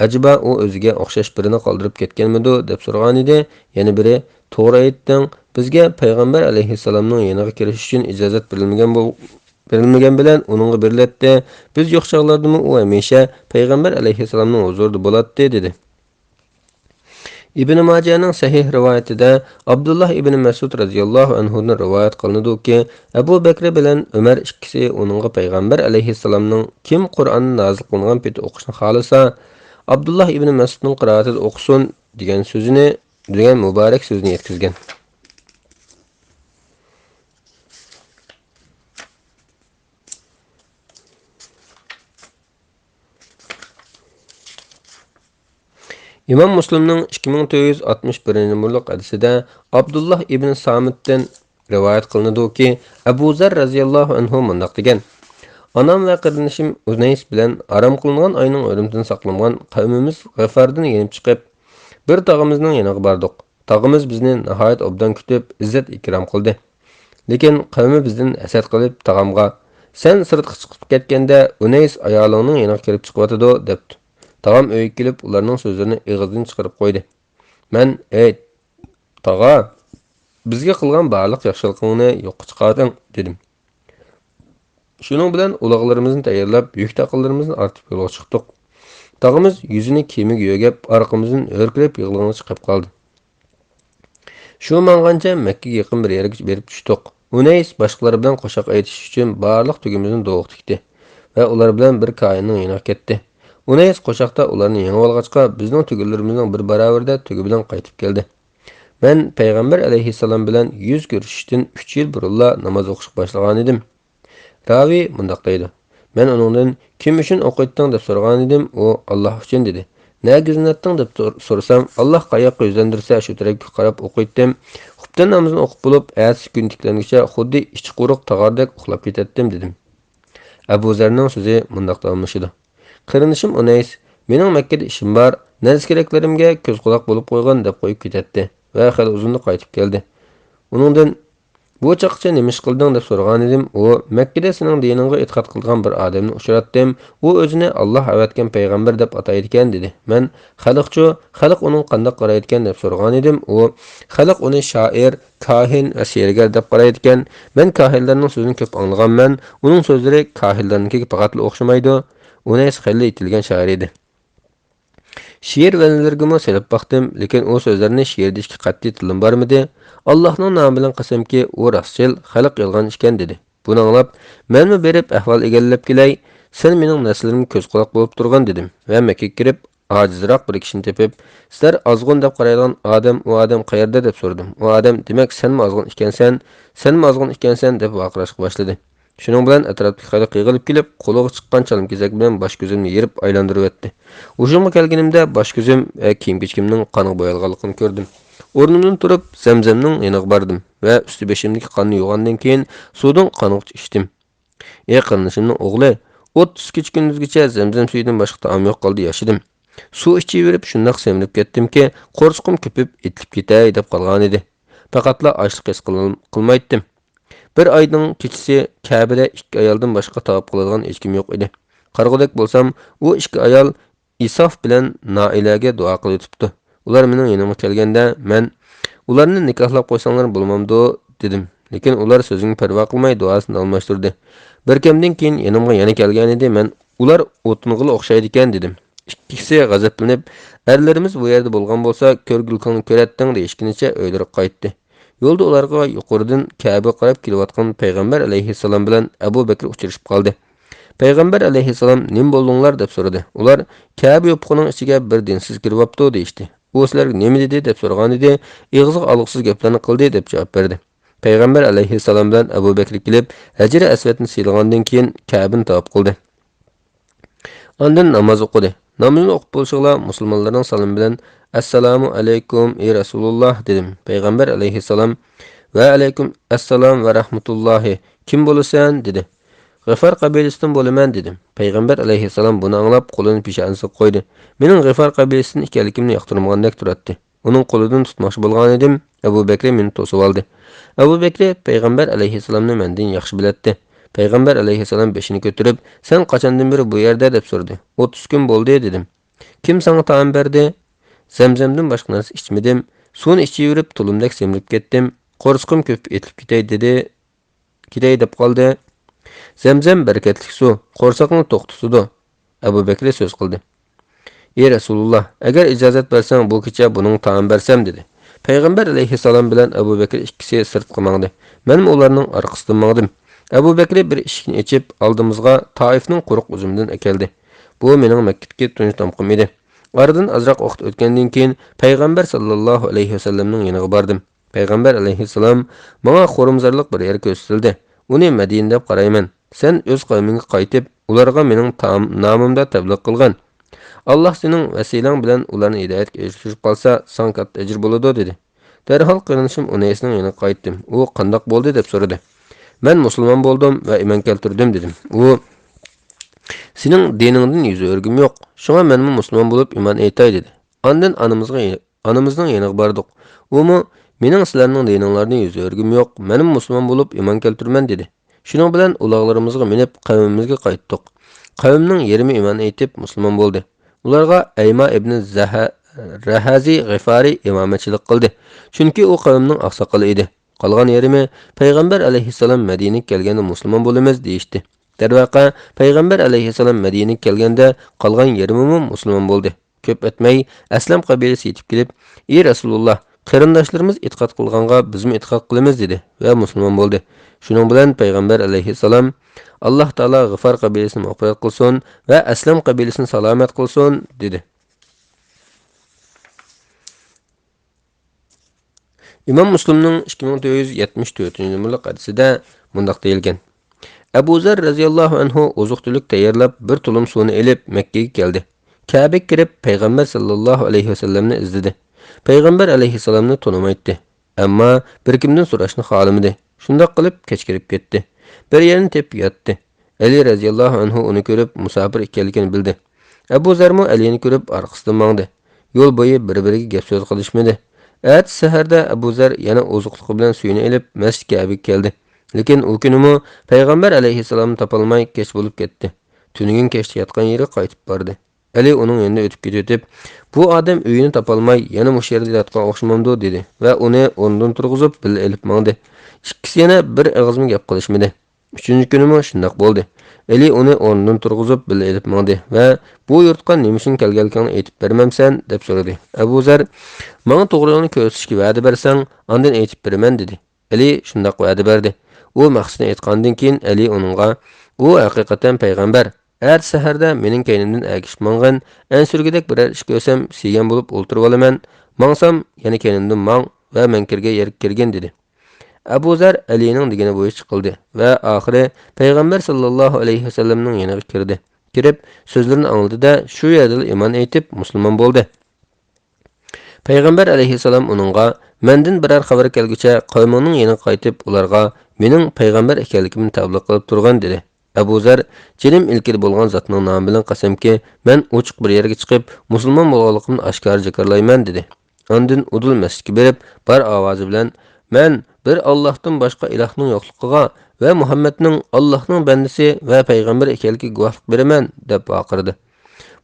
ئەجەبا ئۇ ئۆزىگە ئوخشاش بىرىنى قالدۇرۇپ كەتكەنمىدۇ؟ دەپ سورىغانىدى. يەنە بىرى، توغرا ئېيتتىڭ، بىزگە پەيغەمبەر ئەلەيھىسسالامنىڭ يېنىغا كىرىش ئۈچۈن ئىجازەت بېرىلمىگەن بول-، بېرىلمىگەن بىلەن ئۇنىڭغا بېرىلەتتى. بىز يوق چاغلاردىمۇ ئۇ ھەمىشە پەيغەمبەر ئەلەيھىسسالامنىڭ ھۇزۇرىدا بولاتتى، دېدى. ئىبن ماجەنىڭ سەھىھ رىۋايىتىدە ئابدۇللا ئىبن مەسئۇد رەزىياللاھۇ ئەنھۇدىن رىۋايەت قىلىنىدۇكى، ئەبۇ بەكرى بىلەن ئۆمەر ئىككىسى ئۇنىڭغا پەيغەمبەر ئەلەيھىسسالامنىڭ كىم قۇرئاننى نازىل قىلىنغان پېتى ئوقۇشنى خالىسا، ئابدۇللا ئىبن مەسئۇدنىڭ قىرائىتىدە ئوقۇسۇن دېگەن سۆزىنى، دېگەن مۇبارەك سۆزىنى يەتكۈزگەن. ئىمام مۇسلىمنىڭ ئىككى مىڭ تۆت يۈز ئاتمىش بىرىنچى نومۇرلۇق ھەدىسىدە ئابدۇللا ئىبن سامىتتىن رىۋايەت قىلىنىدۇكى، ئەبۇ زەر رەزىياللاھۇ ئەنھۇ مۇنداق دېگەن: ئانام ۋە قېرىندىشىم ئۇنەيس بىلەن ھارام قىلىنغان ئاينىڭ ھۆرمىتىدىن ساقلانغان قەۋمىمىز غىفاردىن يېنىپ چىقىپ، بىر تاغىمىزنىڭ يېنىغا باردۇق. تاغىمىز بىزنى ناھايىتى ئوبدان كۈتۈپ، ئىززەت-ئىكرام قىلدى. لېكىن قەۋمى بىزدىن ھەسەت قىلىپ تاغامغا، سەن سىرتقا چىقىپ كەتكەندە، ئۇنەيس ئايالىڭنىڭ يېنىغا كىرىپ چىقىۋاتىدۇ، دەپتۇ. تاغام ئۆيگە كېلىپ، ئۇلارنىڭ سۆزلىرىنى ئېغىزدىن چىقىرىپ قويدى. مەن، ئەي، تاغا، بىزگە قىلغان بارلىق ياخشىلىقىڭنى يوققا چىقاردىڭ، دېدىم. شۇنىڭ بىلەن ئۇلاغلىرىمىزنى تەييارلاپ، يۈك تاقىلىرىمىزنى ئارتىپ يولغا چىقتۇق. تاغىمىز يۈزىنى كىيىمىگە يۆگەپ، ئارقىمىزدىن ھۆركىرەپ يىغلىغىنى چىقىپ قالدى. شۇ ماڭغانچە مەككىگە يېقىن بىر يەرگە بېرىپ چۈشتۇق. ئۇنەيس باشقىلار بىلەن قوشاق ئېيتىش ئۈچۈن بارلىق تۆگىمىزنى دوغا تىكتى ۋە ئۇلار بىلەن بىر كاھىننىڭ يېنىغا كەتتى. ئۇنەيس قوشاقتا ئۇلارنى يېڭىۋالغاچقا، بىزنىڭ تۆگىلىرىمىزنىڭ بىر باراۋىرىدە تۆگە بىلەن قايتىپ كەلدى. مەن پەيغەمبەر ئەلەيھىسسالام بىلەن يۈز كۆرۈشۈشتىن ئۈچ يىل بۇرۇنلا ناماز ئوقۇشقا باشلىغانىدىم. راۋى مۇنداق دەيدۇ: مەن ئۇنىڭدىن، «كىم ئۈچۈن ئوقۇيتتىڭ؟» دەپ سورىغانىدىم، ئۇ، «ئاللاھ ئۈچۈن» دېدى. «نەگە يۈزلىنەتتىڭ؟» دەپ سور-، سورىسام، «ئاللاھ قاياققا يۈزلەندۈرسە، شۇ تەرەپكە قاراپ ئوقۇيتتىم. خۇپتەن نامىزىنى ئوقۇپ بولۇپ، ئەتىسى كۈن تىكلەنگۈچە خۇددى ئىچى قۇرۇق تاغاردەك ئۇخلاپ كېتەتتىم» دېدىم. ئەبۇ زەرنىڭ سۆزى مۇنداق داۋاملىشىدۇ: قېرىندىشىم ئۇنەيس مېنىڭ مەككىدە ئىشىم بار، نەرسە-كېرەكلىرىمگە كۆز-قۇلاق بولۇپ قويغىن دەپ قويۇپ كېتەتتى ۋە خېلى ئۇزۇندا قايتىپ كەلدى. ئۇنىڭدىن، «بۇ چاغقىچە نېمە ئىش قىلدىڭ؟» دەپ سورىغانىدىم، ئۇ، «مەككىدە سېنىڭ دىنىڭغا ئېتىقاد قىلىدىغان بىر ئادەمنى ئۇچراتتىم، ئۇ ئۆزىنى ئاللاھ ئەۋەتكەن پەيغەمبەر دەپ ئاتايدىكەن» دېدى. مەن، «خەلقچۇ؟ خەلق ئۇنىڭغا قانداق قارايدىكەن؟» دەپ سورىغانىدىم، ئۇ، «خەلق ئۇنى شائىر، كاھىن ۋە سېھىرگەر دەپ قارايدىكەن. مەن كاھىنلارنىڭ سۆزىنى كۆپ ئاڭلىغانمەن، ئۇنىڭ سۆزلىرى كاھىنلارنىڭكىگە پەقەتلا ئوخشىمايدۇ.» ئۇنەيس خېلى يېتىلگەن شائىر ئىدى. شېئىر ۋەزىنلىرىگىمۇ سېلىپ باقتىم، لېكىن ئۇ سۆزلەرنى شېئىر دېيىشكە قەتئىي تىلىم بارمىدى. «ئاللاھنىڭ نامى بىلەن قەسەمكى، ئۇ راستچىل، خەلق يالغان ئىكەن» دېدى. بۇنى ئاڭلاپ، مەنمۇ بېرىپ ئەھۋال ئىگىلەپ كېلەي، سەن مېنىڭ نەرسىلىرىمگە كۆز-قۇلاق بولۇپ تۇرغىن دېدىم ۋە مەككىگە كىرىپ، ئاجىزراق بىر كىشىنى تېپىپ، «سىلەر ئازغۇن دەپ قارايدىغان ئادەم، ئۇ ئادەم قەيەردە؟» دەپ سورىدىم. ئۇ ئادەم، «دېمەك، سەنمۇ ئازغۇن ئىكەنسەن، سەنمۇ ئازغۇن ئىكەنسەن» دەپ ۋارقىراشقا باشلىدى. شۇنىڭ بىلەن ئەتراپتىكى خەلق يىغىلىپ كېلىپ، قولىغا چىققان چالما كېسەك بىلەن باش-كۆزۈمنى يېرىپ ئايلاندۇرۇۋەتتى. ھوشۇمغا كەلگىنىمدە باش-كۆزۈم ۋە كىيىم-كېچىكىمنىڭ قانغا بويالغانلىقىنى كۆردۈم. ئورنۇمدىن تۇرۇپ، زەمزەمنىڭ يېنىغا باردىم ۋە ئۈستى بېشىمدىكى قاننى يۇغاندىن كېيىن، سۇدىن قانغۇچە ئىچتىم. «ئەي قېرىندىشىمنىڭ ئوغلى، ئوتتۇز كېچە-كۈندۈزگىچە زەمزەم سۈيىدىن باشقا تائام يوق قالدى ياشىدىم. سۇ ئىچىۋېرىپ شۇنداق سېمىرىپ كەتتىمكى، قورسىقىم كۆپۈپ ئېتىلىپ كېتەي دەپ قالغانىدى. پەقەتلا ئاچلىق ھېس قىلال-، قىلمايتتىم. بىر ئاينىڭ كېچىسى كەبىدە ئىككى ئايالدىن باشقا تاۋاپ قىلىدىغان ھېچكىم يوق ئىدى. قارىغۇدەك بولسام، ئۇ ئىككى ئايال ئىساف بىلەن نائىلەگە دۇئا قىلىۋېتىپتۇ. ئۇلار مېنىڭ يېنىمغا كەلگەندە، مەن، ئۇلارنى نىكاھلاپ قويساڭلار بولمامدۇ؟ دېدىم. لېكىن ئۇلار سۆزۈڭگە پەرۋا قىلماي دۇئاسىنى داۋاملاشتۇردى. بىر كەمدىن كېيىن يېنىمغا يەنە كەلگەنىدى، مەن، «ئۇلار ئوتۇنغىلا ئوخشايدىكەن» دېدىم. ئىككىسى غەزەپلىنىپ، «ئەرلىرىمىز بۇ يەردە بولغان بولسا، كۆرگۈلۈكۈڭنى كۆرەتتىڭ» دېيىشكىنىچە ئۆيلىرىگە قايتتى. يولدا ئۇلارغا يۇقىرىدىن كەبىگە قاراپ كېلىۋاتقان پەيغەمبەر ئەلەيھىسسالام بىلەن ئەبۇ بەكرى ئۇچرىشىپ قالدى. پەيغەمبەر ئەلەيھىسسالام، «نېمە بولدۇڭلار؟» دەپ سورىدى. ئۇلار، «كەبە يوپۇقىنىڭ ئىچىگە بىر دىنسىز كىرىۋاپتۇ» دېيىشتى. «ئۇ سىلەرگە نېمە دېدى؟» دەپ سورىغانىدى. «ئېغىزغا ئالغۇسىز گەپلەرنى قىلدى» دەپ جاۋاب بەردى. پەيغەمبەر ئەلەيھىسسالام بىلەن ئەبۇ بەكرى كېلىپ، ھەجىرى ئەسۋەدنى سىيلىغاندىن كېيىن كەبىنى تاۋاپ قىلدى. ئاندىن ناماز ئوقۇدى. نامىزىنى ئوقۇپ بولۇشىغىلا مۇسۇلمانلارنىڭ سالىمى بىلەن، «ئەسسالامۇ ئەلەيكۇم، ئى رەسۇلۇللاھ» دېدىم. پەيغەمبەر ئەلەيھىسسالام، «ۋە ئەلەيكۇم ئەسسالام ۋە رەھمەتۇللاھى، كىم بولىسەن؟» دېدى. «غىفار قەبىلىسىدىن بولىمەن» دېدىم. پەيغەمبەر ئەلەيھىسسالام بۇنى ئاڭلاپ قولىنى پېشانىسىغا قويدى. مېنىڭ غىفار قەبىلىسىدىن ئىكەنلىكىمنى ياقتۇرمىغاندەك تۇراتتى. ئۇنىڭ قولىدىن تۇتماقچى بولغانىدىم، ئەبۇ بەكرى مېنى توسۇۋالدى. ئەبۇ بەكرى پەيغەمبەر ئەلەيھىسسالامنى مەندىن ياخشى بىلەتتى. پەيغەمبەر ئەلەيھىسسالام بېشىنى كۆتۈرۈپ، «سەن قاچاندىن بېرى بۇ يەردە؟» دەپ سورىدى. «ئوتتۇز كۈن بولدى» دېدىم. «كىم ساڭا تائام بەردى؟» «زەمزەمدىن باشقا نەرسە ئىچمىدىم. سۇنى ئىچىۋېرىپ تۇلۇمدەك سېمىرىپ كەتتىم. قورسىقىم كۆپۈپ ئېتىلىپ كېتەي دېدى. كېتەي دەپ قالدى.» «زەمزەم بەرىكەتلىك سۇ، قورساقنى توختىتىدۇ.» ئەبۇ بەكرى سۆز قىلدى. «ئى رەسۇلۇللاھ، ئەگەر ئىجازەت بەرسەڭ، بۇ كېچە بۇنىڭغا تائام بەرسەم» دېدى. پەيغەمبەر ئەلەيھىسسالام بىلەن ئەبۇ بەكرى ئىككىسى سىرتقا ماڭدى. مەنمۇ ئۇلارنىڭ ئارقىسىدىن ماڭدىم. ئەبۇ بەكرى بىر ئىشىكنى ئېچىپ، ئالدىمىزغا تائىفنىڭ قۇرۇق ئۈزۈمىدىن ئەكەلدى. بۇ مېنىڭ مەككىدىكى تۇنجى تامىقىم ئىدى. ئارىدىن ئازراق ۋاقىت ئۆتكەندىن كېيىن، پەيغەمبەر ساللاللاھۇ ئەلەيھى ۋەسەللەمنىڭ يېنىغا باردىم. پەيغەمبەر ئەلەيھىسسالام، ماڭا خورمىزارلىق بىر يەر كۆرسىتىلدى. ئۇنى مەدىنە دەپ قارايمەن. سەن ئۆز قەۋمىڭگە قايتىپ، ئۇلارغا مېنىڭ تام-، نامىمدا تەبلىغ قىلغىن. ئاللاھ سېنىڭ ۋەسىلەڭ بىلەن ئۇلارنى ھىدايەتكە ئېرىشتۈرۈپ قالسا، ساڭا كاتتا ئەجىر بولىدۇ، دېدى. دەرھال قېرىندىشىم ئۇنەيسنىڭ يېنىغا قايتتىم. ئۇ قانداق بولدى دەپ سورىدى. مەن مۇسۇلمان بولدۇم ۋە ئىمان كەلتۈردۈم، دېدىم. ئۇ، سېنىڭ دىنىڭدىن يۈز ئۆرۈگۈم يوق. شۇڭا مەنمۇ مۇسۇلمان بولۇپ ئىمان ئېيتاي، دېدى. ئاندىن ئانىمىزغا ئانىمىزنىڭ يېنىغا باردۇق. ئۇمۇ، مېنىڭ سىلەرنىڭ دىنىڭلاردىن يۈز ئۆرۈگۈم يوق، مەنمۇ مۇسۇلمان بولۇپ ئىمان كەلتۈرىمەن، دېدى. شۇنىڭ بىلەن ئۇلاغلىرىمىزغا مىنىپ، قەۋمىمىزگە قايتتۇق. قەۋمنىڭ يېرىمى ئىمان ئېيتىپ، مۇسۇلمان بولدى. ئۇلارغا ئەيما ئىبنى زەھە-، رەھەزى غىفارى ئىمامەتچىلىك قىلدى، چۈنكى ئۇ قەۋمنىڭ ئاقساقىلى ئىدى. قالغان يېرىمى، پەيغەمبەر ئەلەيھىسسالام مەدىنىگە كەلگەندە مۇسۇلمان بولىمىز، دېيىشتى. دەرۋەقە، پەيغەمبەر ئەلەيھىسسالام مەدىنىگە كەلگەندە، قالغان يېرىمىمۇ مۇسۇلمان بولدى. كۆپ ئۆتمەي، ئەسلەم قەبىلىسى يېتىپ كېلىپ، «ئى رەسۇلۇللاھ، قېرىنداشلىرىمىز ئېتىقاد قىلغانغا بىزمۇ ئېتىقاد قىلىمىز» دېدى ۋە مۇسۇلمان بولدى. شۇنىڭ بىلەن پەيغەمبەر ئەلەيھىسسالام، «ئاللاھ تائالا غىفار قەبىلىسىنى مەغپىرەت قىلسۇن ۋە ئەسلەم قەبىلىسىنى سالامەت قىلسۇن» دېدى. ئىمام مۇسلىمنىڭ ئىككى مىڭ تۆت يۈز يەتمىش تۆتىنچى نومۇرلۇق ھەدىسىدە مۇنداق دېيىلگەن: ئەبۇ زەر رەزىياللاھۇ ئەنھۇ ئوزۇق-تۈلۈك تەييارلاپ، بىر تۇلۇم سۇنى ئېلىپ، مەككىگە كەلدى. كەبىگە كىرىپ، پەيغەمبەر ساللاللاھۇ ئەلەيھى ۋەسەللەمنى ئىزدىدى. پەيغەمبەر ئەلەيھىسسالامنى تونۇمايتتى. ئەمما بىر كىمدىن سوراشنى خالىمىدى. شۇنداق قىلىپ، كەچ كىرىپ كەتتى. بىر يەرنى تېپىپ ياتتى. ئەلى رەزىياللاھۇ ئەنھۇ ئۇنى كۆرۈپ، مۇساپىر ئىكەنلىكىنى بىلدى. ئەبۇ زەرمۇ ئەلىنى كۆرۈپ، ئارقىسىدىن ماڭدى. يول بويى بىر-بىرىگە گەپ-سۆز قىلىشمىدى. ئەتىسى سەھەردە ئەبۇ زەر يەنە ئوزۇقلۇقى بىلەن سۈيىنى ئېلىپ، مەسچىت كەبىگە كەلدى. لېكىن ئۇ كۈنىمۇ پەيغەمبەر ئەلەيھىسسالامنى تاپالماي، كەچ بولۇپ كەتتى. تۈنۈگۈن كەچتە ياتقان يېرىگە قايتىپ باردى. ئەلى ئۇنىڭ يېنىدا ئۆتۈپ كېتىۋېتىپ، بۇ ئادەم ئۆيىنى تاپالماي، يەنە مۇشۇ يەردە ياتقان ئوخشىمامدۇ؟ دېدى ۋە ئۇنى ئورنىدىن تۇرغۇزۇپ، بىللە ئېلىپ ماڭدى. ئىككىسى يەنە بىر ئېغىزمۇ گەپ قىلىشمىدى. ئۈچىنچى كۈنىمۇ شۇنداق بولدى. ئەلى ئۇنى ئورنىدىن تۇرغۇزۇپ، بىللە ئېلىپ ماڭدى ۋە، «بۇ يۇرتقا نېمە ئۈچۈن كەلگەنلىكىڭنى ئېيتىپ بەرمەمسەن؟» دەپ سورىدى. ئەبۇ زەر، «ماڭا توغرىلىقنى كۆرسىتىشكە ۋەدە بەرسەڭ، ئاندىن ئېيتىپ بېرىمەن» دېدى. ئەلى، شۇنداق ۋەدە بەردى. ئۇ مەقسىتىنى ئېيتقاندىن كېيىن، ئەلى ئۇنىڭغا، «ئۇ ھەقىقەتەن پەيغەمبەر. ئەتە سەھەردە مېنىڭ كەينىمدىن ئەگىشىپ ماڭغىن، ئەنسىرىگۈدەك بىرەر ئىش كۆرسەم، سىيگەن بولۇپ ئولتۇرۇۋالىمەن. ماڭسام، يەنە كەينىمدىن ماڭ ۋە مەن كىرگەن يەرگە كىرگىن» دېدى. ئەبۇ زەر ئەلىنىڭ دېگىنى بويىچە قىلدى ۋە ئاخىرى پەيغەمبەر ساللاللاھۇ ئەلەيھى ۋەسەللەمنىڭ يېنىغا كىردى. كىرىپ، سۆزلىرىنى ئاڭلىدى-دە، شۇ يەردىلا ئىمان ئېيتىپ، مۇسۇلمان بولدى. پەيغەمبەر ئەلەيھىسسالام ئۇنىڭغا، «مەندىن بىرەر خەۋەر كەلگۈچە، قەۋمىڭنىڭ يېنىغا قايتىپ، ئۇلارغا مېنىڭ پەيغەمبەر ئىكەنلىكىمنى تەبلىغ قىلىپ تۇرغىن» دېدى. ئەبۇ زەر، «جېنىم ئىلكىدە بولغان زاتنىڭ نامى بىلەن قەسەمكى، مەن ئوچۇق بىر يەرگە چىقىپ، مۇسۇلمان بولغانلىقىمنى ئاشكارا جاكارلايمەن» دېدى. ئاندىن ئۇدۇل مەسچىتكە بېرىپ، بار ئاۋازى بىلەن، «مەن بىر ئاللاھتىن باشقا ئىلاھنىڭ يوقلۇقىغا ۋە مۇھەممەدنىڭ ئاللاھنىڭ بەندىسى ۋە پەيغەمبىرى ئىكەنلىكىگە گۇۋاھلىق بېرىمەن» دەپ ۋارقىرىدى.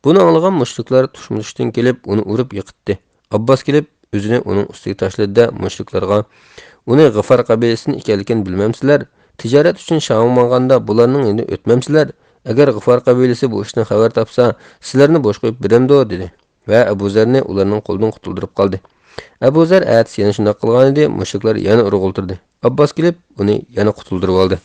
بۇنى ئاڭلىغان مۇشرىكلار تۇشمۇتۇشتىن كېلىپ، ئۇنى ئۇرۇپ يىقىتتى. ئابباس كېلىپ، ئۆزىنى ئۇنىڭ ئۈستىگە تاشلىدى-دە، مۇشرىكلارغا، ئۇنى غىفار قەبىلىسىدىن ئىكەنلىكىنى بىلمەمسىلەر؟ تىجارەت ئۈچۈن شامغا ماڭغاندا بۇلارنىڭ يېنىدىن ئۆتمەمسىلەر؟ ئەگەر غىفار قەبىلىسى بۇ ئىشتىن خەۋەر تاپسا، سىلەرنى بوش قويۇپ بېرەمدۇ؟ دېدى ۋە ئەبۇ زەرنى ئۇلارنىڭ قولىدىن قۇتۇلدۇرۇپ قالدى. ئەبۇ زەر ئەتىسى يەنە شۇنداق قىلغانىدى، مۇشرىكلار يەنە ئۇرغۇلتىدى. ئابباس كېلىپ، ئۇنى يەنە قۇتۇلدۇرۇۋالدى.